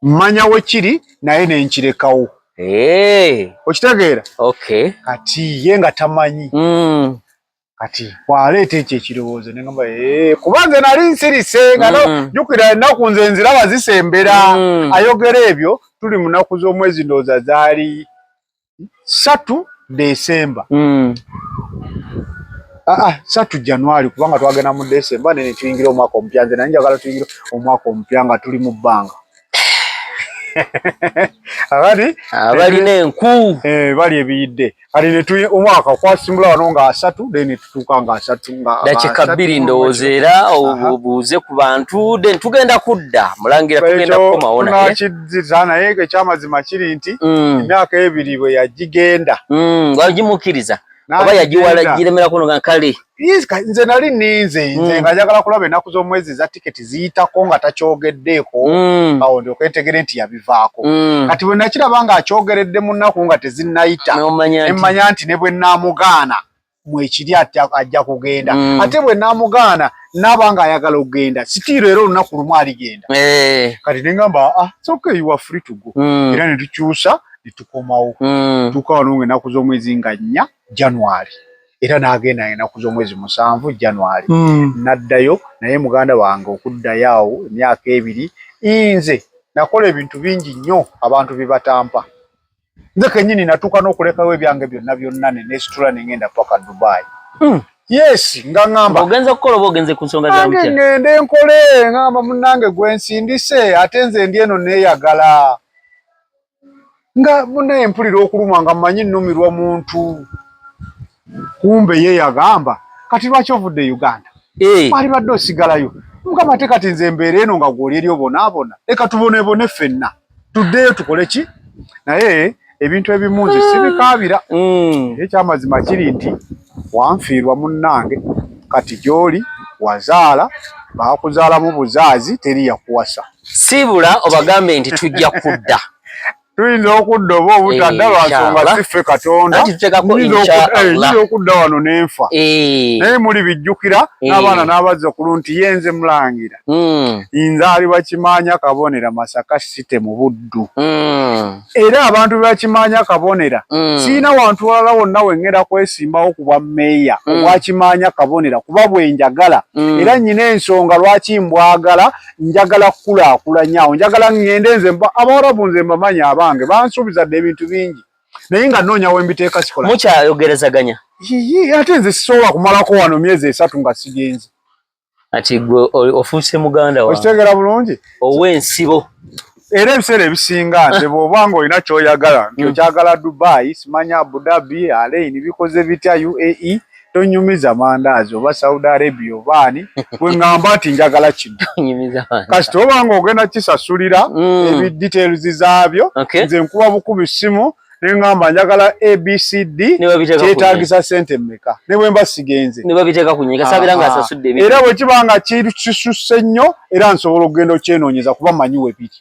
Mmanya we kiri naye ne nkirekawo. Okitegeera? Kati ye nga tamanyi. Kati bw'aleeta ekyo ekirowoozo ne ngamba kuba nze nali nsirise nga jjukira ennaku nze nziraba zisembera. Ayogera ebyo tuli mu nnaku z'omwezi ndowooza zaali 3 Desemba. 3 Januari kubanga twagenda mu Desemba ne tuyingira omwaka omupya, nze nali njagala tuyingire omwaka omupya nga tuli mu bbanga. Akati abalina enku bali ebiyidde. Kati ne tuyi omwaka kwasimbula wano nga 3, then tutuuka nga 3 nga dakika 2 ndowooza era obuuze ku bantu, then tugenda kudda mulangira tugenda kukomawo naye. Tunakizzisa naye ekyamazima kiri nti emyaka 2 bwe yagigenda. Wagimukkiriza. Oba yagiwala giremerako nga kale. Yes, nze nali nninze, nze nga njagala kulaba ennaku z'omwezi za tiketi ziyitako nga takyogeddeeko, awo ndyoke ntegere nti yabivaako. Kati bwe nakiraba ng'akyogeredde mu nnaku nga tezinnayita, ne mmanya nti ne bwe nnaamugaana mwekiri ajja kugenda. Ate bwe nnaamugaana naaba ng'ayagala okugenda, sitiiro era olunaku lumu aligenda. Kati ne ngamba, it's okay, you are free to go. Era ne tukyusa ne tukomawo. Tuuka wano ng'ennaku z'omwezi nga 4 January. Era n'agenda ennaku z'omwezi 7 January. N'addayo naye muganda wange okuddayo awo emyaka 2, nze nakola ebintu bingi nnyo abantu bye batampa. Nze kennyini natuuka n'okulekawo ebyange byonna byonna ne neesitula ne ngenda paka Dubai. Yes, nga ŋŋamba. Ogenze kukola oba ogenze ku nsonga za mutya? Ŋŋende nkole, ŋŋamba munnange gwe nsindise ate nze ndi eno neeyagala. Nga munnaye mpulira okulumwa nga mmanyi nnumirwa muntu. Kumbe ye yagamba kati lwaki ovudde e Uganda? Walibadde osigalayo. Mukama ate kati nze mbeera eno nga gw'oli eri obonaabona. Leka tuboneebone ffenna. Tuddeyo tukole ki? Naye ebintu ebimu nze sibikaabira. Ekyamazima kiri nti wanfiirwa munnange kati gy'oli wazaala baakuzaalamu buzaazi teri yakuwasa. Siibula obagambe nti tujja kudda. Tuyinza okudda oba obutadda, Eh, lwa nsonga inshallah. si ffe Katonda. Anti tuteekako Nyinza inshallah. nyinza okudda wano n'enfa, naye muli bijjukira n'abaana n'abazzukulu nti ye nze Mulangira, nzaalibwa Kimanya Kabonera, Masaka City mu Buddu. Era abantu be Bakimanya Kabonera, siina wantu walala wonna wengenda kwesimbawo ku bwa mmeeya obwakimanya Kabonera, kuba bwe njagala. Era nnyina ensonga lwaki mbwagala. Njagala kukulaakulanya awo, njagala ŋŋende nze Abawarabu nze mbamanyi, abange bansuubiza dde ebintu bingi, naye nga nnoonya we mbiteeka sikola. Mukyayogerezaganya? Yiyi, ate nze sisobola kumalako wano myezi 3 nga sigenze. Ati gwe ofuuse muganda wange. Okitegeera bulungi? Ow'ensibo. Era ebiseera ebisinga nze bw'oba nga olina ky'oyagala nti okyagala Dubai, simanya Abu Dhabi, Al Ain bikoze bitya, UAE, tonyumiza mandaazi oba Saudi Arabia oba ani, bwe ŋŋamba nti njagala kino. Nyumiza wange. Kasita oba nga ogenda kisasulira ebi details zaabyo, nze nkuba bukubi ssimu ne ŋŋamba njagala ABCD, Ne babiteeka ku kyetaagisa ssente mmeka, ne bwe mba sigenze. Ne babiteeka ku nyika saabira nga asasudde ebintu. Era bwe kiba nga kisusse nnyo, era nsobola okugenda okyenoonyeza kuba manyi we biri.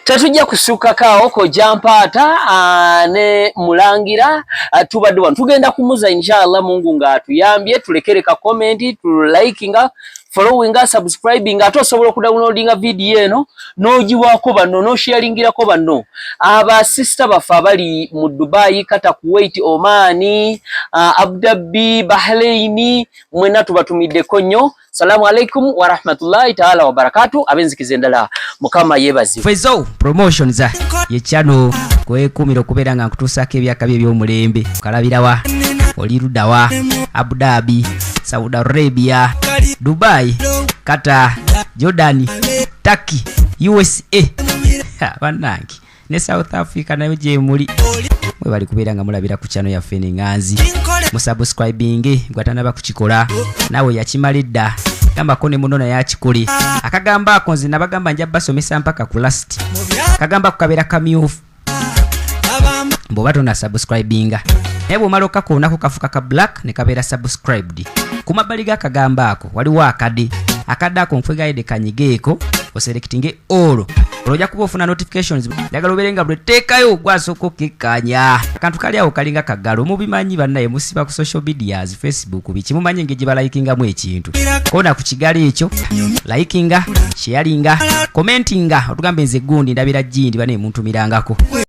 Tetujja kusukkako awo. Kojja Mpaata ne Mulangira, tubadde wano, tugenda kumuza inshallah Mungu ng'atuyambye. Tulekere ka comment, tulikinga, followinga, subscribing, ate osobola okudownloadinga video eno n'ogiwaako banno, n'osharingirako banno, abasista baffe abali mu Dubai, Qatar, Kuwait, Oman, Abu Dhabi, Bahrain, mwena tubatumiddeko nnyo. Salamu alaikum warahmatullahi taala wabarakatu. Abenzikiza endala, Mukama yeebazibwe. Fezo Promotions ye channel kwekumira okubeera nga nkutuusaako ebyakabi eby'omulembe. Okalabirawa? Oli luddawa? Abu Dhabi, Saudi Arabia, Dubai, Qatar, Jordan, Turkey, USA. Ha, bannange, ne South Africa nayo gyemuli. Mwebali kubeera nga mulabira ku channel yaffe neŋŋanzi. Musubscribinge gwatanaba kukikola, naawe yakimala edda gambako ne muno naye akikole. Akagamba ako nze nabagamba nja basomesa mpaka ku last. Akagamba ako kabeera kamyufu bw'oba tona subscribinga, naye bw'omala okakoonako kafuka ka black ne kabeera subscribed. Ku mabbali g'akagambo ako waliwo akade. Akadde ako nkwegayidde kanyigeeko, oselectinge all, olwo ojja kuba ofuna notifications. Njagala obeere nga lwetteekayo gwasooka okekkaanya. Akantu kali awo kalinga kagalo, mubimanyi bannaye, musiba ku social medias, Facebook, biki, mumanyi engeri gye balikingamu ekintu. Koona ku kigalo ekyo, likinga, sharinga, commentinga, otugambe nze gundi ndabira gindi bane muntumirangako.